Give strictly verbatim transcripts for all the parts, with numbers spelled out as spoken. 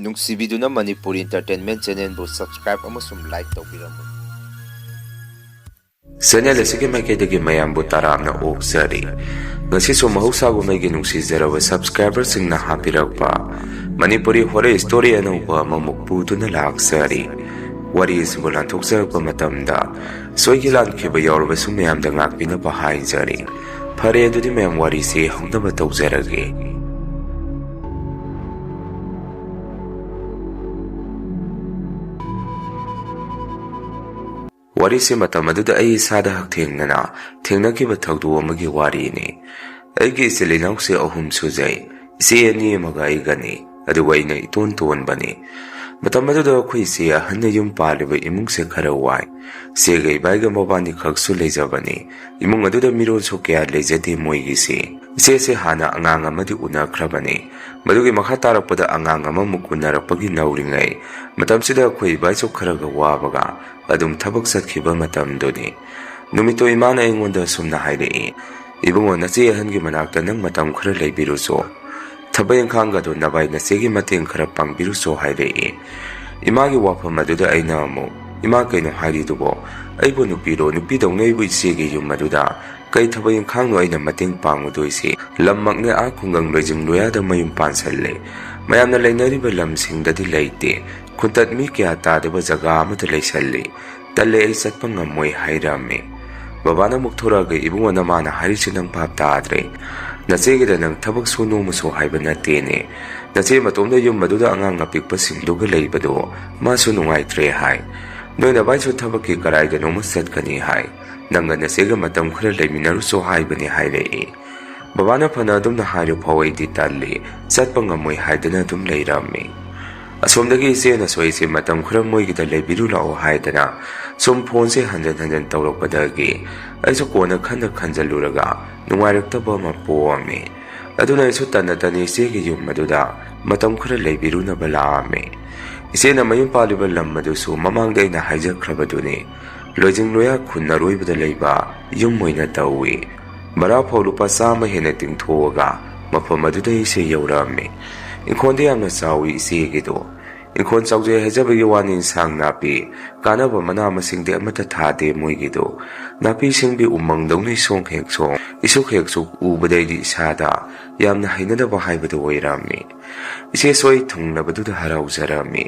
ꯅꯨꯡꯁꯤꯕꯤꯗꯨꯅ Manipuri Entertainment Channelꯕꯨ subscribe ꯑꯃꯁꯨꯡ like ꯇꯧꯕꯤꯔꯝꯃꯨ꯫ Channel ꯑꯁꯤꯒꯤ ꯃꯥꯏꯀꯩꯗꯒꯤ ꯃꯌꯥꯝꯕꯨ ꯇꯔꯥꯝꯅ ꯑꯣꯛꯆꯔꯤ꯫ ꯉꯁꯤꯁꯨ ꯃꯍꯧꯁꯥꯒꯨꯝ ꯑꯩꯒꯤ ꯅꯨꯡꯁꯤꯖꯔꯕ subscriberꯁꯤꯡꯅ ꯍꯥꯞꯄꯤꯔꯛꯄ ꯃꯅꯤꯄꯨꯔꯤ horror story ꯑꯅꯧꯕ ꯑꯃꯃꯨꯛ ꯄꯨꯗꯨꯅ ꯂꯥꯛꯆꯔꯤ꯫ ꯋꯥꯔꯤ ꯑꯁꯤꯕꯨ ꯂꯥꯟꯊꯣꯛꯆꯔꯛꯄ ꯃꯇꯝꯗ ꯁꯣꯏꯈꯤ ꯂꯥꯟꯈꯤꯕ ꯌꯥꯎꯔꯕꯁꯨ ꯃꯌꯥꯝꯗ ꯉꯥꯛꯄꯤꯅꯕ ꯍꯥꯏꯖꯔꯤ꯫ ꯐꯔꯦ, ꯑꯗꯨꯗꯤ ꯃꯌꯥꯝ ꯋꯥꯔꯤꯁꯤ ꯍꯧꯅꯕ ꯇꯧꯖꯔꯒꯦ꯫ ꯋꯥꯔꯤꯁꯤ ꯃꯇꯝ ꯑꯗꯨꯗ ꯑꯩ ꯏꯁꯥꯗ ꯍꯛꯊꯦꯡꯅꯅ ꯊꯦꯡꯅꯈꯤꯕ ꯊꯧꯗꯣꯛ ꯑꯃꯒꯤ ꯋꯥꯔꯤꯅꯤ꯫ ꯑꯩꯒꯤ ꯏꯆꯤꯜ ꯏꯅꯥꯎꯁꯦ ꯑꯍꯨꯝ ꯁꯨꯖꯩ꯫ ꯏꯆꯦ ꯑꯅꯤ ꯑꯃꯒ ꯑꯩꯒꯅꯤ, ꯑꯗꯨꯒ ꯑꯩꯅ ꯏꯇꯣꯟ ꯇꯣꯟꯕꯅꯤ꯫ ꯃꯇꯝ ꯑꯗꯨꯗ ꯑꯩꯈꯣꯏ ꯏꯆꯦ ꯑꯍꯟꯅ ꯌꯨꯝ ꯄꯥꯜꯂꯤꯕ ꯏꯃꯨꯡꯁꯦ ꯈꯔ ꯋꯥꯏ꯫ ꯏꯆꯦꯒ ꯏꯕꯥꯏꯒ ꯃꯕꯥꯅꯤ ꯈꯛꯁꯨ ꯂꯩꯖꯕꯅꯤ꯫ ꯏꯃꯨꯡ ꯑꯗꯨꯗ ꯃꯤꯔꯣꯜꯁꯨ ꯀꯌꯥ ꯂꯩꯖꯗꯦ ꯃꯣꯏꯒꯤꯁꯤ꯫ ꯏꯆꯦꯁꯦ ꯍꯥꯟꯅ ꯑꯉꯥꯡ ꯑꯃꯗꯤ ꯎꯅꯈ꯭ꯔꯕꯅꯤ꯫ ꯃꯗꯨꯒꯤ ꯃꯈꯥ ꯇꯥꯔꯛꯄꯗ ꯑꯉꯥꯡ ꯑꯃꯃꯨꯛ ꯎꯅꯔꯛꯄꯒꯤ ꯅꯧꯔꯤꯉꯩ ꯃꯇꯝꯁꯤꯗ ꯑꯩꯈꯣꯏ ꯏꯕꯥꯏꯁꯨ ꯈꯔꯒ ꯋꯥꯕꯒ ꯑꯗꯨꯝ ꯊꯕꯛ ꯆꯠꯈꯤꯕ ꯃꯇꯝꯗꯨꯅꯤ꯫ ꯅꯨꯃꯤꯠꯇꯣ ꯏꯃꯥꯅ ꯑꯩꯉꯣꯟꯗ ꯑꯁꯨꯝꯅ ꯍꯥꯏꯔꯛꯏ, "ꯏꯕꯨꯡꯉꯣ, ꯅꯆꯦ ꯑꯍꯟꯒꯤ ꯃꯅꯥꯛꯇ ꯅꯪ ꯃꯇꯝ ꯈꯔ ꯂꯩꯕꯤꯔꯨꯆꯣ꯫ ꯊꯕꯛ ꯏꯪꯈꯥꯡꯒꯗꯣ ꯅꯕꯥꯏ ꯅꯆꯦꯒꯤ ꯃꯇꯦꯡ ꯈꯔ ꯄꯥꯡꯕꯤꯔꯨꯆꯣ" ꯍꯥꯏꯔꯛꯏ꯫ ꯏꯃꯥꯒꯤ ꯋꯥꯐꯝ ꯑꯗꯨꯗ ꯑꯩꯅ ꯑꯃꯨꯛ, "ꯏꯃꯥ, ꯀꯩꯅꯣ ꯍꯥꯏꯔꯤꯗꯨꯕꯣ? ꯑꯩꯕꯨ ꯅꯨꯄꯤꯔꯣ? ꯅꯨꯄꯤꯗꯧꯅ ꯑꯩꯕꯨ ꯏꯆꯦꯒꯤ ꯌꯨꯝ ꯑꯗꯨꯗ ꯀꯩ ꯊꯕꯛ ꯏꯪꯈꯥꯡꯅꯣ ꯑꯩꯅ ꯃꯇꯦꯡ ꯄꯥꯡꯉꯨꯗꯣꯏꯁꯤ? ꯂꯝꯃꯛꯅꯦ ꯑꯥ ꯈꯨꯡꯒꯪ ꯂꯣꯏꯖꯤꯡ ꯂꯣꯌꯥꯗ ꯃꯌꯨꯝ ꯄꯥꯟꯁꯜꯂꯦ꯫ ꯃꯌꯥꯝꯅ ꯂꯩꯅꯔꯤꯕ ꯂꯝꯁꯤꯡꯗꯗꯤ ꯂꯩꯇꯦ꯫ ꯈꯨꯟꯇꯠ ꯃꯤ ꯀꯌꯥ ꯇꯥꯗꯕ ꯖꯒꯥ ꯑꯃꯗ ꯂꯩꯁꯜꯂꯤ꯫ ꯇꯜꯂꯦ, ꯑꯩ ꯆꯠꯄ ꯉꯝꯃꯣꯏ" ꯍꯥꯏꯔꯝꯃꯤ꯫ ꯕꯕꯥꯅ ꯑꯃꯨꯛ ꯊꯣꯔꯛꯑꯒ, "ꯏꯕꯨꯡꯉꯣ, ꯅꯃꯥꯅ ꯍꯥꯏꯔꯤꯁꯤ ꯅꯪ ꯚꯥꯞ ꯇꯥꯗ꯭ꯔꯦ꯫ ꯅꯆꯦꯒꯤꯗ ꯅꯪ ꯊꯕꯛ ꯁꯨ ꯅꯣꯝꯃꯨꯁꯨ ꯍꯥꯏꯕ ꯅꯠꯇꯦꯅꯦ꯫ ꯅꯆꯦ ꯃꯇꯣꯝꯗ ꯌꯨꯝ ꯑꯗꯨꯗ ꯑꯉꯥꯡ ꯑꯄꯤꯛꯄꯁꯤꯡꯗꯨꯒ ꯂꯩꯕꯗꯣ ꯃꯥꯁꯨ ꯅꯨꯡꯉꯥꯏꯇ꯭ꯔꯦ ꯍꯥꯏ꯫ ꯅꯣꯏ ꯅꯕꯥꯏꯁꯨ ꯊꯕꯛꯀꯤ ꯀꯔꯥꯏꯗꯅꯣꯃ ꯆꯠꯀꯅꯤ ꯍꯥꯏ꯫ ꯅꯪꯒ ꯅꯆꯦꯒ ꯃꯇꯝ ꯈꯔ ꯂꯩꯃꯤꯟꯅꯔꯨꯆꯣ ꯍꯥꯏꯕꯅꯤ" ꯍꯥꯏꯔꯛꯏ꯫ ꯕꯕꯥꯅ ꯐꯅ ꯑꯗꯨꯝꯅ ꯍꯥꯏꯔꯨ ꯐꯥꯎ ꯑꯩꯗꯤ ꯇꯜꯂꯤ, ꯆꯠꯄ ꯉꯝꯃꯣꯏ ꯍꯥꯏꯗꯨꯅ ꯑꯗꯨꯝ ꯂꯩꯔꯝꯃꯤ꯫ ꯑꯁꯣꯝꯗꯒꯤ ꯏꯆꯦꯅꯁꯨ ꯑꯩꯁꯦ ꯃꯇꯝ ꯈꯔ ꯃꯣꯏꯒꯤꯗ ꯂꯩꯕꯤꯔꯨ ꯂꯥꯛꯑꯣ ꯍꯥꯏꯗꯅ ꯁꯨꯝ ꯐꯣꯟꯁꯦ ꯍꯟꯖꯟ ꯍꯟꯖꯟ ꯇꯧꯔꯛꯄꯗꯒꯤ ꯑꯩꯁꯨ ꯀꯣꯟꯅ ꯈꯟꯅ ꯈꯟꯖꯜꯂꯨꯔꯒ ꯅꯨꯡꯉꯥꯏꯔꯛꯇꯕ ꯑꯃ ꯄꯣꯛꯑꯝꯃꯤ꯫ ꯑꯗꯨꯅ ꯑꯩꯁꯨ ꯇꯟꯅ ꯇꯟꯅ ꯏꯆꯦꯒꯤ ꯌꯨꯝ ꯑꯗꯨꯗ ꯃꯇꯝ ꯈꯔ ꯂꯩꯕꯤꯔꯨꯅꯕ ꯂꯥꯛꯑꯝꯃꯤ꯫ ꯏꯆꯦꯅ ꯃꯌꯨꯝ ꯄꯥꯜꯂꯤꯕ ꯂꯝ ꯑꯗꯨꯁꯨ ꯃꯃꯥꯡꯗ ꯑꯩꯅ ꯍꯥꯏꯖꯈ꯭ꯔꯕꯗꯨꯅꯤ꯫ ꯂꯣꯏꯖꯤꯡ ꯂꯣꯌꯥ ꯈꯨꯟ ꯑꯔꯣꯏꯕꯗ ꯂꯩꯕ ꯌꯨꯝ ꯑꯣꯏꯅ ꯇꯧꯏ꯫ ꯚꯔꯥ ꯐꯥꯎ ꯂꯨꯄꯥ ꯆꯥꯝꯃ ꯍꯦꯟꯅ ꯇꯤꯡꯊꯣꯛꯑꯒ ꯃꯐꯝ ꯑꯗꯨꯗ ꯑꯩꯁꯦ ꯌꯧꯔꯛꯑꯝꯃꯤ꯫ "ꯏꯪꯈꯣꯜꯗꯤ ꯌꯥꯝꯅ ꯆꯥꯎꯏ ꯏꯆꯦꯒꯤꯗꯣ?" "ꯏꯪꯈꯣꯜ ꯆꯥꯎꯖꯩ ꯍꯥꯏꯖꯕꯒꯤ ꯋꯥꯅꯤ, ꯏꯟꯁꯥꯡ ꯅꯥꯄꯤ, ꯀꯥꯟꯅꯕ ꯃꯅꯥ ꯃꯁꯤꯡꯗꯤ ꯑꯃꯠꯇ ꯊꯥꯗꯦ ꯃꯣꯏꯒꯤꯗꯣ꯫ ꯅꯥꯄꯤ ꯁꯤꯡꯕꯤ ꯎꯃꯪꯗꯧꯅ ꯏꯁꯣꯡ ꯍꯦꯛ ꯁꯣꯡ, ꯏꯁꯨꯛ ꯍꯦꯛ ꯁꯨꯛ ꯎꯕꯗꯩꯗꯤ ꯏꯁꯥꯗ ꯌꯥꯝꯅ ꯍꯩꯅꯗꯕ ꯍꯥꯏꯕꯗꯨ ꯑꯣꯏꯔꯝꯃꯤ꯫ ꯏꯆꯦꯁꯨ ꯑꯩ ꯊꯨꯡꯅꯕꯗꯨꯗ ꯍꯔꯥꯎꯖꯔꯝꯃꯤ꯫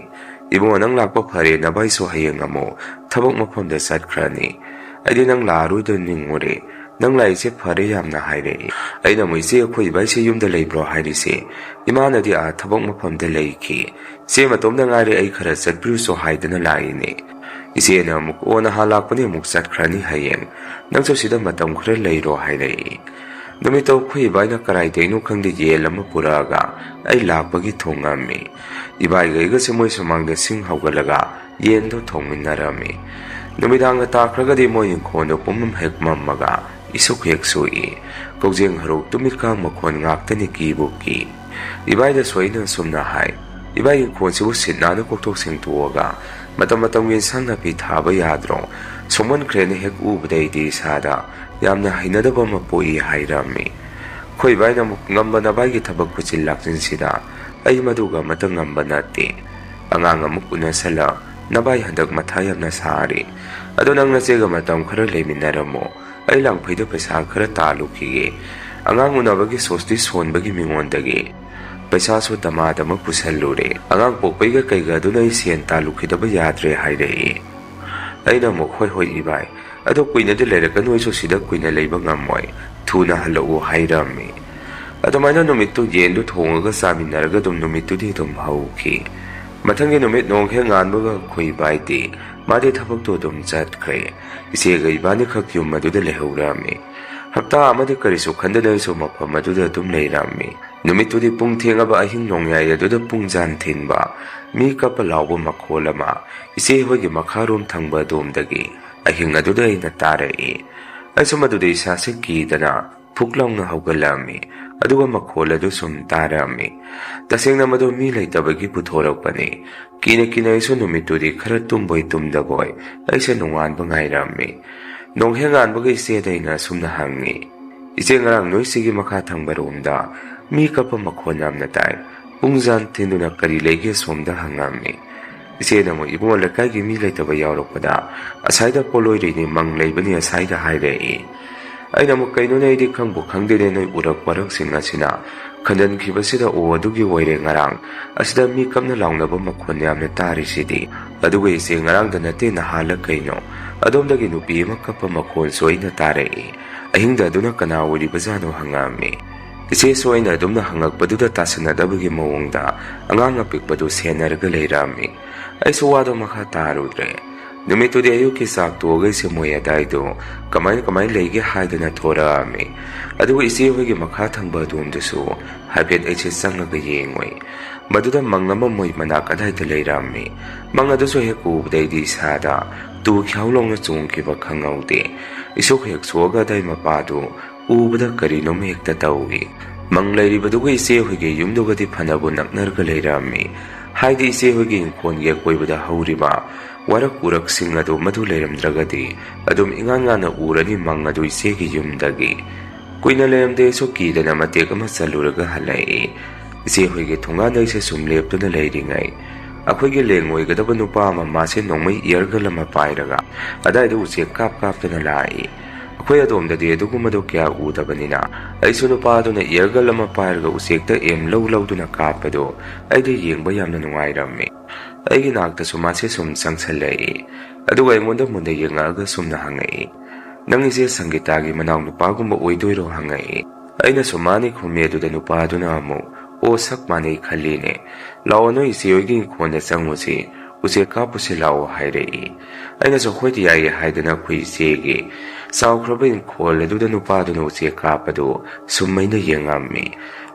"ꯏꯕꯨꯡꯉꯣ, ꯅꯪ ꯂꯥꯛꯄ ꯐꯔꯦ, ꯅꯚꯥꯏꯁꯨ ꯍꯌꯦꯡ ꯑꯃꯨꯛ ꯊꯕꯛ ꯃꯐꯝꯗ ꯆꯠꯈ꯭ꯔꯅꯤ꯫ ꯑꯩꯗꯤ ꯅꯪ ꯂꯥꯛꯑꯔꯣꯏꯗꯣꯏ ꯅꯤꯡꯉꯨꯔꯦ꯫ ꯅꯪ ꯂꯥꯛꯏꯁꯦ ꯐꯔꯦ ꯌꯥꯝꯅ" ꯍꯥꯏꯔꯛꯏ꯫ ꯑꯩꯅ ꯑꯃꯨꯛ, "ꯏꯆꯦ, ꯑꯩꯈꯣꯏ ꯏꯕꯥꯏꯁꯦ ꯌꯨꯝꯗ ꯂꯩꯕ꯭ꯔꯣ?" ꯍꯥꯏꯔꯤꯁꯦ꯫ "ꯏꯃꯥꯅꯗꯤ ꯑꯥ ꯊꯕꯛ ꯃꯐꯝꯗ ꯂꯩꯈꯤ꯫ ꯏꯆꯦ ꯃꯇꯣꯝꯗ ꯉꯥꯏꯔꯦ, ꯑꯩ ꯈꯔ ꯆꯠꯄꯤꯔꯨꯁꯣ ꯍꯥꯏꯗꯅ ꯂꯥꯛꯏꯅꯦ꯫" ꯏꯆꯦꯅ ꯑꯃꯨꯛ, "ꯑꯣ, ꯅꯍꯥꯟ ꯂꯥꯛꯄꯅꯦ, ꯑꯃꯨꯛ ꯆꯠꯈ꯭ꯔꯅꯤ ꯍꯌꯦꯡ꯫ ꯅꯪꯁꯨ ꯁꯤꯗ ꯃꯇꯝ ꯈꯔ ꯂꯩꯔꯣ" ꯍꯥꯏꯔꯛꯏ꯫ ꯅꯨꯃꯤꯠꯇꯣ ꯑꯩꯈꯣꯏ ꯏꯕꯥꯏꯅ ꯀꯔꯥꯏꯗꯩꯅꯣ ꯈꯪꯗꯦ ꯌꯦꯟ ꯑꯃ ꯄꯨꯔꯛꯑꯒ ꯑꯩ ꯂꯥꯛꯄꯒꯤ ꯊꯣꯡꯉꯝꯃꯤ꯫ ꯏꯕꯥꯏꯒ ꯑꯩꯒꯁꯦ ꯃꯣꯏ ꯁꯨꯃꯥꯡꯗ ꯁꯤꯡ ꯍꯧꯒꯠꯂꯒ ꯌꯦꯟꯗꯣ ꯊꯣꯡꯃꯤꯟꯅꯔꯝꯃꯤ꯫ ꯅꯨꯃꯤꯗꯥꯡꯒ ꯇꯥꯈ꯭ꯔꯒꯗꯤ ꯃꯣꯏ ꯏꯪꯈꯣꯜꯗꯣ ꯄꯨꯝꯃꯝ ꯍꯦꯛ ꯃꯝꯃꯒ ꯏꯁꯨꯛ ꯍꯦꯛ ꯁꯨꯏ꯫ ꯀꯧꯖꯦꯡ ꯍꯔꯧ ꯇꯨꯃꯤꯠꯀꯥꯡ ꯃꯈꯣꯟ ꯉꯥꯛꯇꯅꯤ ꯀꯤꯕꯨ ꯀꯤ꯫ ꯏꯕꯥꯏꯗꯁꯨ ꯑꯩꯅ ꯑꯁꯨꯝꯅ ꯍꯥꯏ, "ꯏꯕꯥꯏ, ꯏꯪꯈꯣꯜꯁꯤꯕꯨ ꯁꯤꯠ ꯅꯥꯟꯅ ꯀꯣꯛꯊꯣꯛ ꯁꯦꯡꯇꯣꯛꯑꯒ ꯃꯇꯝ ꯃꯇꯝꯒꯤ ꯏꯟꯁꯥꯡ ꯅꯥꯄꯤ ꯊꯥꯕ ꯌꯥꯗ꯭ꯔꯣ? ꯁꯣꯡꯃꯟꯈ꯭ꯔꯦꯅ ꯍꯦꯛ ꯎꯕꯗꯩꯗꯤ ꯏꯁꯥꯗ ꯌꯥꯝꯅ ꯍꯩꯅꯗꯕ ꯑꯃ ꯄꯣꯛꯏ" ꯍꯥꯏꯔꯝꯃꯤ꯫ ꯑꯩꯈꯣꯏ ꯏꯕꯥꯏꯅ ꯑꯃꯨꯛ, "ꯉꯝꯕ ꯅꯕꯥꯏꯒꯤ ꯊꯕꯛ ꯈꯨꯆꯤꯜ ꯂꯥꯛꯆꯤꯟꯁꯤꯗ ꯑꯩ ꯃꯗꯨꯒ ꯑꯃꯠꯇ ꯉꯝꯕ ꯅꯠꯇꯦ꯫ ꯑꯉꯥꯡ ꯑꯃꯨꯛ ꯎꯅꯁꯜꯂ, ꯅꯕꯥꯏ ꯍꯟꯗꯛ ꯃꯊꯥ ꯌꯥꯝꯅ ꯁꯥꯔꯤ꯫ ꯑꯗꯣ ꯅꯪ ꯅꯆꯦꯒ ꯃꯇꯝ ꯈꯔ ꯂꯩꯃꯤꯟꯅꯔꯝꯃꯣ꯫ ꯑꯩ ꯂꯥꯡꯐꯩꯗ ꯄꯩꯁꯥ ꯈꯔ ꯇꯥꯜꯂꯨꯈꯤꯒꯦ꯫ ꯑꯉꯥꯡ ꯎꯅꯕꯒꯤ ꯁꯣꯁꯇꯤ ꯁꯣꯟꯕꯒꯤ ꯃꯤꯉꯣꯟꯗꯒꯤ ꯄꯩꯁꯥꯁꯨ ꯗꯃꯥꯗꯃꯛ ꯄꯨꯁꯜꯂꯨꯔꯦ꯫ ꯑꯉꯥꯡ ꯄꯣꯛꯄꯩꯒ ꯀꯩꯒ ꯑꯗꯨꯅ ꯑꯩ ꯁꯦꯟ ꯇꯥꯜꯂꯨꯈꯤꯗꯕ ꯌꯥꯗ꯭ꯔꯦ" ꯍꯥꯏꯔꯛꯏ꯫ ꯑꯩꯅ ꯑꯃꯨꯛ, "ꯍꯣꯏ, ꯍꯣꯏ, ꯏꯕꯥꯏ, ꯑꯗꯣ ꯀꯨꯏꯅꯗꯤ ꯂꯩꯔꯛꯀꯅꯨ, ꯑꯩꯁꯨ ꯁꯤꯗ ꯀꯨꯏꯅ ꯂꯩꯕ ꯉꯝꯃꯣꯏ, ꯊꯨꯅ ꯍꯜꯂꯛꯎ" ꯍꯥꯏꯔꯝꯃꯤ꯫ ꯑꯗꯨꯃꯥꯏꯅ ꯅꯨꯃꯤꯠꯇꯨ ꯌꯦꯟꯗꯨ ꯊꯣꯡꯉꯒ ꯆꯥꯃꯤꯟꯅꯔꯒ ꯑꯗꯨꯝ ꯅꯨꯃꯤꯠꯇꯨꯗꯤ ꯑꯗꯨꯝ ꯍꯧꯈꯤ꯫ ꯃꯊꯪꯒꯤ ꯅꯨꯃꯤꯠ ꯅꯣꯡ ꯍꯦꯛ ꯉꯥꯟꯕꯒ ꯑꯩꯈꯣꯏ ꯏꯕꯥꯏꯗꯤ ꯃꯥꯗꯤ ꯊꯕꯛꯇꯨ ꯑꯗꯨꯝ ꯆꯠꯈ꯭ꯔꯦ꯫ ꯏꯆꯦꯒ ꯏꯕꯥꯅꯤꯈꯛ ꯌꯨꯝ ꯑꯗꯨꯗ ꯂꯩꯍꯧꯔꯝꯃꯤ꯫ ꯍꯞꯇꯥ ꯑꯃꯗꯤ ꯀꯔꯤꯁꯨ ꯈꯟꯗꯅ ꯑꯩꯁꯨ ꯃꯐꯝ ꯑꯗꯨꯗ ꯑꯗꯨꯝ ꯂꯩꯔꯝꯃꯤ꯫ ꯅꯨꯃꯤꯠꯇꯨꯗꯤ ꯄꯨꯡ ꯊꯦꯡꯉꯕ ꯑꯍꯤꯡ ꯅꯣꯡꯌꯥꯏ ꯑꯗꯨꯗ ꯄꯨꯡ ꯖꯥꯟ ꯊꯤꯟꯕ, ꯃꯤ ꯀꯞꯄ ꯂꯥꯎꯕ ꯃꯈꯣꯜ ꯑꯃ ꯏꯆꯦ ꯍꯣꯏꯒꯤ ꯃꯈꯥꯔꯣꯝ ꯊꯪꯕ ꯑꯗꯣꯝꯗꯒꯤ ꯑꯍꯤꯡ ꯑꯗꯨꯗ ꯑꯩꯅ ꯇꯥꯔꯛꯏ꯫ ꯑꯩꯁꯨ ꯃꯗꯨꯗ ꯏꯁꯥꯁꯦ ꯀꯤꯗꯅ ꯐꯨꯛ ꯂꯥꯎꯅ ꯍꯧꯒꯠꯂꯛꯑꯝꯃꯤ, ꯑꯗꯨꯒ ꯃꯈꯣꯜ ꯑꯗꯨ ꯁꯨꯝ ꯇꯥꯔꯛꯑꯝꯃꯤ꯫ ꯇꯁꯦꯡꯅ ꯃꯗꯨ ꯃꯤ ꯂꯩꯇꯕꯒꯤ ꯄꯨꯊꯣꯔꯛꯄꯅꯤ꯫ ꯀꯤꯅ ꯀꯤꯅ ꯑꯩꯁꯨ ꯅꯨꯃꯤꯠꯇꯨꯗꯤ ꯈꯔ ꯇꯨꯝꯕꯣꯏ ꯇꯨꯝꯗꯕꯣꯏ ꯑꯩꯁꯦ ꯅꯣꯡꯉꯥꯟꯕ ꯉꯥꯏꯔꯝꯃꯤ꯫ ꯅꯣꯡ ꯍꯦꯛ ꯉꯥꯟꯕꯒ ꯏꯆꯦꯗ ꯑꯩꯅ ꯑꯁꯨꯝꯅ ꯍꯪꯉꯤ, "ꯏꯆꯦ, ꯉꯔꯥꯡ ꯅꯣꯏ ꯁꯤꯒꯤ ꯃꯈꯥ ꯊꯪꯕꯔꯣꯝꯗ ꯃꯤ ꯀꯞꯄ ꯃꯈꯣꯟ ꯌꯥꯝꯅ ꯇꯥꯏ꯫ ꯄꯨꯡꯖꯥꯟ ꯊꯤꯟꯗꯨꯅ "ꯀꯔꯤ ꯂꯩꯒꯦ?" ꯁꯣꯝꯗ ꯍꯪꯉꯝꯃꯤ꯫ ꯏꯆꯦꯅ ꯑꯃꯨꯛ, "ꯏꯕꯨꯡꯉꯣ, ꯂꯩꯀꯥꯏꯒꯤ ꯃꯤ ꯂꯩꯇꯕ ꯌꯥꯎꯔꯛꯄꯗ ꯑꯁꯥꯏꯗ ꯄꯣꯠꯂꯣꯏꯔꯤꯅꯤ, ꯃꯪ ꯂꯩꯕꯅꯤ ꯑꯁꯥꯏꯗ" ꯍꯥꯏꯔꯛꯏ꯫ ꯑꯩꯅ ꯑꯃꯨꯛ, "ꯀꯩꯅꯣꯅꯦ, ꯑꯩꯗꯤ ꯈꯪꯕꯨ ꯈꯪꯗꯦꯅꯦ, ꯅꯣꯏ ꯎꯔꯛ ꯋꯥꯔꯛꯁꯤꯡ ꯑꯁꯤꯅ ꯈꯟꯗꯟꯈꯤꯕꯁꯤꯗ꯫ ꯑꯣ, ꯑꯗꯨꯒꯤ ꯑꯣꯏꯔꯦ ꯉꯔꯥꯡ ꯑꯁꯤꯗ ꯃꯤ ꯀꯞꯅ ꯂꯥꯎꯅꯕ ꯃꯈꯣꯟ ꯌꯥꯝꯅ ꯇꯥꯔꯤꯁꯤꯗꯤ꯫ ꯑꯗꯨꯒ ꯏꯆꯦ, ꯉꯔꯥꯡꯗ ꯅꯠꯇꯦ, ꯅꯍꯥꯟꯂ ꯀꯩꯅꯣ, ꯑꯗꯣꯝꯗꯒꯤ ꯅꯨꯄꯤ ꯑꯃ ꯀꯞꯄ ꯃꯈꯣꯟꯁꯨ ꯑꯩꯅ ꯇꯥꯔꯛꯏ꯫ ꯑꯍꯤꯡꯗ ꯑꯗꯨꯅ ꯀꯅꯥ ꯑꯣꯏꯔꯤꯕꯖꯥꯠꯅꯣ?" ꯍꯪꯉꯛꯑꯝꯃꯤ꯫ ꯏꯆꯦꯁꯨ ꯑꯩꯅ ꯑꯗꯨꯝꯅ ꯍꯪꯉꯛꯄꯗꯨꯗ ꯇꯥꯁꯟꯅꯗꯕꯒꯤ ꯃꯑꯣꯡꯗ ꯑꯉꯥꯡ ꯑꯄꯤꯛꯄꯗꯨ ꯁꯦꯟꯅꯔꯒ ꯂꯩꯔꯝꯃꯤ꯫ ꯑꯩꯁꯨ ꯋꯥꯗꯣ ꯃꯈꯥ ꯇꯥꯔꯨꯗ꯭ꯔꯦ꯫ ꯅꯨꯃꯤꯠꯇꯨꯗꯤ ꯑꯌꯨꯛꯀꯤ ꯆꯥꯛ ꯇꯣꯛꯑꯒ ꯏꯆꯦ ꯃꯣꯏ ꯑꯗꯥꯏꯗꯣ ꯀꯃꯥꯏ ꯀꯃꯥꯏ ꯂꯩꯒꯦ ꯍꯥꯏꯗꯅ ꯊꯣꯔꯛꯑꯝꯃꯤ꯫ ꯑꯗꯨꯒ ꯏꯆꯦ ꯍꯣꯏꯒꯤ ꯃꯈꯥ ꯊꯪꯕ ꯑꯗꯣꯝꯗꯨꯁꯨ ꯍꯥꯏꯐꯦꯠ ꯑꯩꯁꯦ ꯆꯪꯉꯒ ꯌꯦꯡꯉꯨꯏ꯫ ꯃꯗꯨꯗ ꯃꯪ ꯑꯃ ꯃꯣꯏ ꯃꯅꯥꯛ ꯑꯗꯥꯏꯗ ꯂꯩꯔꯝꯃꯤ꯫ ꯃꯪ ꯑꯗꯨꯁꯨ ꯍꯦꯛ ꯎꯕꯗ ꯑꯩꯗꯤ ꯏꯁꯥꯗ ꯇꯨ ꯈ꯭ꯌꯥꯎ ꯂꯥꯎꯅ ꯆꯣꯡꯈꯤꯕ ꯈꯪꯍꯧꯗꯦ꯫ ꯏꯁꯣꯛ ꯍꯦꯛ ꯁꯣꯛꯑꯒ ꯑꯗꯥꯏ ꯃꯄꯥꯗꯨ ꯎꯕꯗ ꯀꯔꯤꯅꯣꯝ ꯍꯦꯛꯇ ꯇꯧꯏ꯫ ꯃꯪ ꯂꯩꯔꯤꯕꯗꯨꯒ ꯏꯆꯦ ꯍꯣꯏꯒꯤ ꯌꯨꯝꯗꯨꯒꯗꯤ ꯐꯅꯕꯨ ꯅꯛꯅꯔꯒ ꯂꯩꯔꯝꯃꯤ꯫ ꯍꯥꯏꯗꯤ ꯏꯆꯦ ꯍꯣꯏꯒꯤ ꯏꯪꯈꯣꯜꯒꯤ ꯑꯀꯣꯏꯕꯗ ꯍꯧꯔꯤꯕ ꯋꯥꯔꯛ ꯎꯔꯛꯁꯤꯡ ꯑꯗꯨ ꯃꯗꯨ ꯂꯩꯔꯝꯗ꯭ꯔꯒꯗꯤ ꯑꯗꯨꯝ ꯏꯉꯥꯟ ꯉꯥꯟꯅ ꯎꯔꯅꯤ ꯃꯪ ꯑꯗꯨ ꯏꯆꯦꯒꯤ ꯌꯨꯝꯗꯒꯤ꯫ ꯀꯨꯏꯅ ꯂꯩꯔꯝꯗꯦ, ꯑꯩꯁꯨ ꯀꯤꯗꯅ ꯃꯇꯦꯛ ꯑꯃ ꯆꯠꯂꯨꯔꯒ ꯍꯜꯂꯛꯏ꯫ ꯏꯆꯦ ꯍꯣꯏꯒꯤ ꯊꯣꯡꯒꯥꯟꯗ ꯑꯩꯁꯦ ꯁꯨꯝ ꯂꯦꯞꯇꯨꯅ ꯂꯩꯔꯤꯉꯩ, ꯑꯩꯈꯣꯏꯒꯤ ꯂꯦꯡ ꯑꯣꯏꯒꯗꯕ ꯅꯨꯄꯥ ꯑꯃ, ꯃꯥꯁꯦ ꯅꯣꯡꯃꯩ ꯏꯌꯔꯒꯟ ꯑꯃ ꯄꯥꯏꯔꯒ ꯑꯗꯥꯏꯗ ꯎꯆꯦꯛ ꯀꯥꯞ ꯀꯥꯞꯇꯅ ꯂꯥꯛꯏ꯫ ꯑꯩꯈꯣꯏ ꯑꯗꯣꯝꯗꯗꯤ ꯑꯗꯨꯒꯨꯝꯕꯗꯣ ꯀꯌꯥ ꯎꯗꯕꯅꯤꯅ, ꯑꯩꯁꯨ ꯅꯨꯄꯥ ꯑꯗꯨꯅ ꯏꯌꯔꯒꯟ ꯑꯃ ꯄꯥꯏꯔꯒ ꯎꯆꯦꯛꯇ ꯑꯦꯝ ꯂꯧ ꯂꯧꯗꯨꯅ ꯀꯥꯞꯄꯗꯣ ꯑꯩꯗꯤ ꯌꯦꯡꯕ ꯌꯥꯝꯅ ꯅꯨꯡꯉꯥꯏꯔꯝꯃꯤ꯫ ꯑꯩꯒꯤ ꯅꯥꯛꯇꯁꯨ ꯃꯥꯁꯦ ꯁꯨꯝ ꯆꯪꯁꯜꯂꯛꯏ, ꯑꯗꯨꯒ ꯑꯩꯉꯣꯟꯗ ꯃꯨꯟꯅ ꯌꯦꯡꯉꯛꯑꯒ ꯁꯨꯝꯅ ꯍꯪꯉꯛꯏ, "ꯅꯪ ꯏꯆꯦ ꯁꯪꯒꯤꯇꯥꯒꯤ ꯃꯅꯥꯎ ꯅꯨꯄꯥꯒꯨꯝꯕ ꯑꯣꯏꯗꯣꯏꯔꯣ?" ꯍꯪꯉꯛꯏ꯫ ꯑꯩꯅꯁꯨ ꯃꯥꯅꯤ ꯈꯨꯝꯃꯤ꯫ ꯑꯗꯨꯗ ꯅꯨꯄꯥꯗꯨꯅ ꯑꯃꯨꯛ, "ꯑꯣ, ꯁꯛ ꯃꯥꯟꯅꯩ ꯈꯜꯂꯤꯅꯦ, ꯂꯥꯛꯑꯣ, ꯅꯣꯏ ꯏꯆꯦ ꯍꯣꯏꯒꯤ ꯏꯪꯈꯣꯜꯗ ꯆꯪꯉꯨꯁꯤ, ꯎꯆꯦꯛ ꯀꯥꯞꯄꯨꯁꯤ ꯂꯥꯛꯑꯣ" ꯍꯥꯏꯔꯛꯏ꯫ ꯑꯩꯅꯁꯨ "ꯍꯣꯏꯗꯤ ꯌꯥꯏꯌꯦ" ꯍꯥꯏꯗꯅ ꯑꯩꯈꯣꯏ ꯏꯆꯦꯒꯤ ꯆꯥꯎꯈ꯭ꯔꯕ ꯏꯪꯈꯣꯜ ꯑꯗꯨꯗ ꯅꯨꯄꯥꯗꯨꯅ ꯎꯆꯦꯛ ꯀꯥꯞꯄꯗꯨ ꯁꯨꯝ ꯑꯩꯅ ꯌꯦꯡꯉꯝꯃꯤ꯫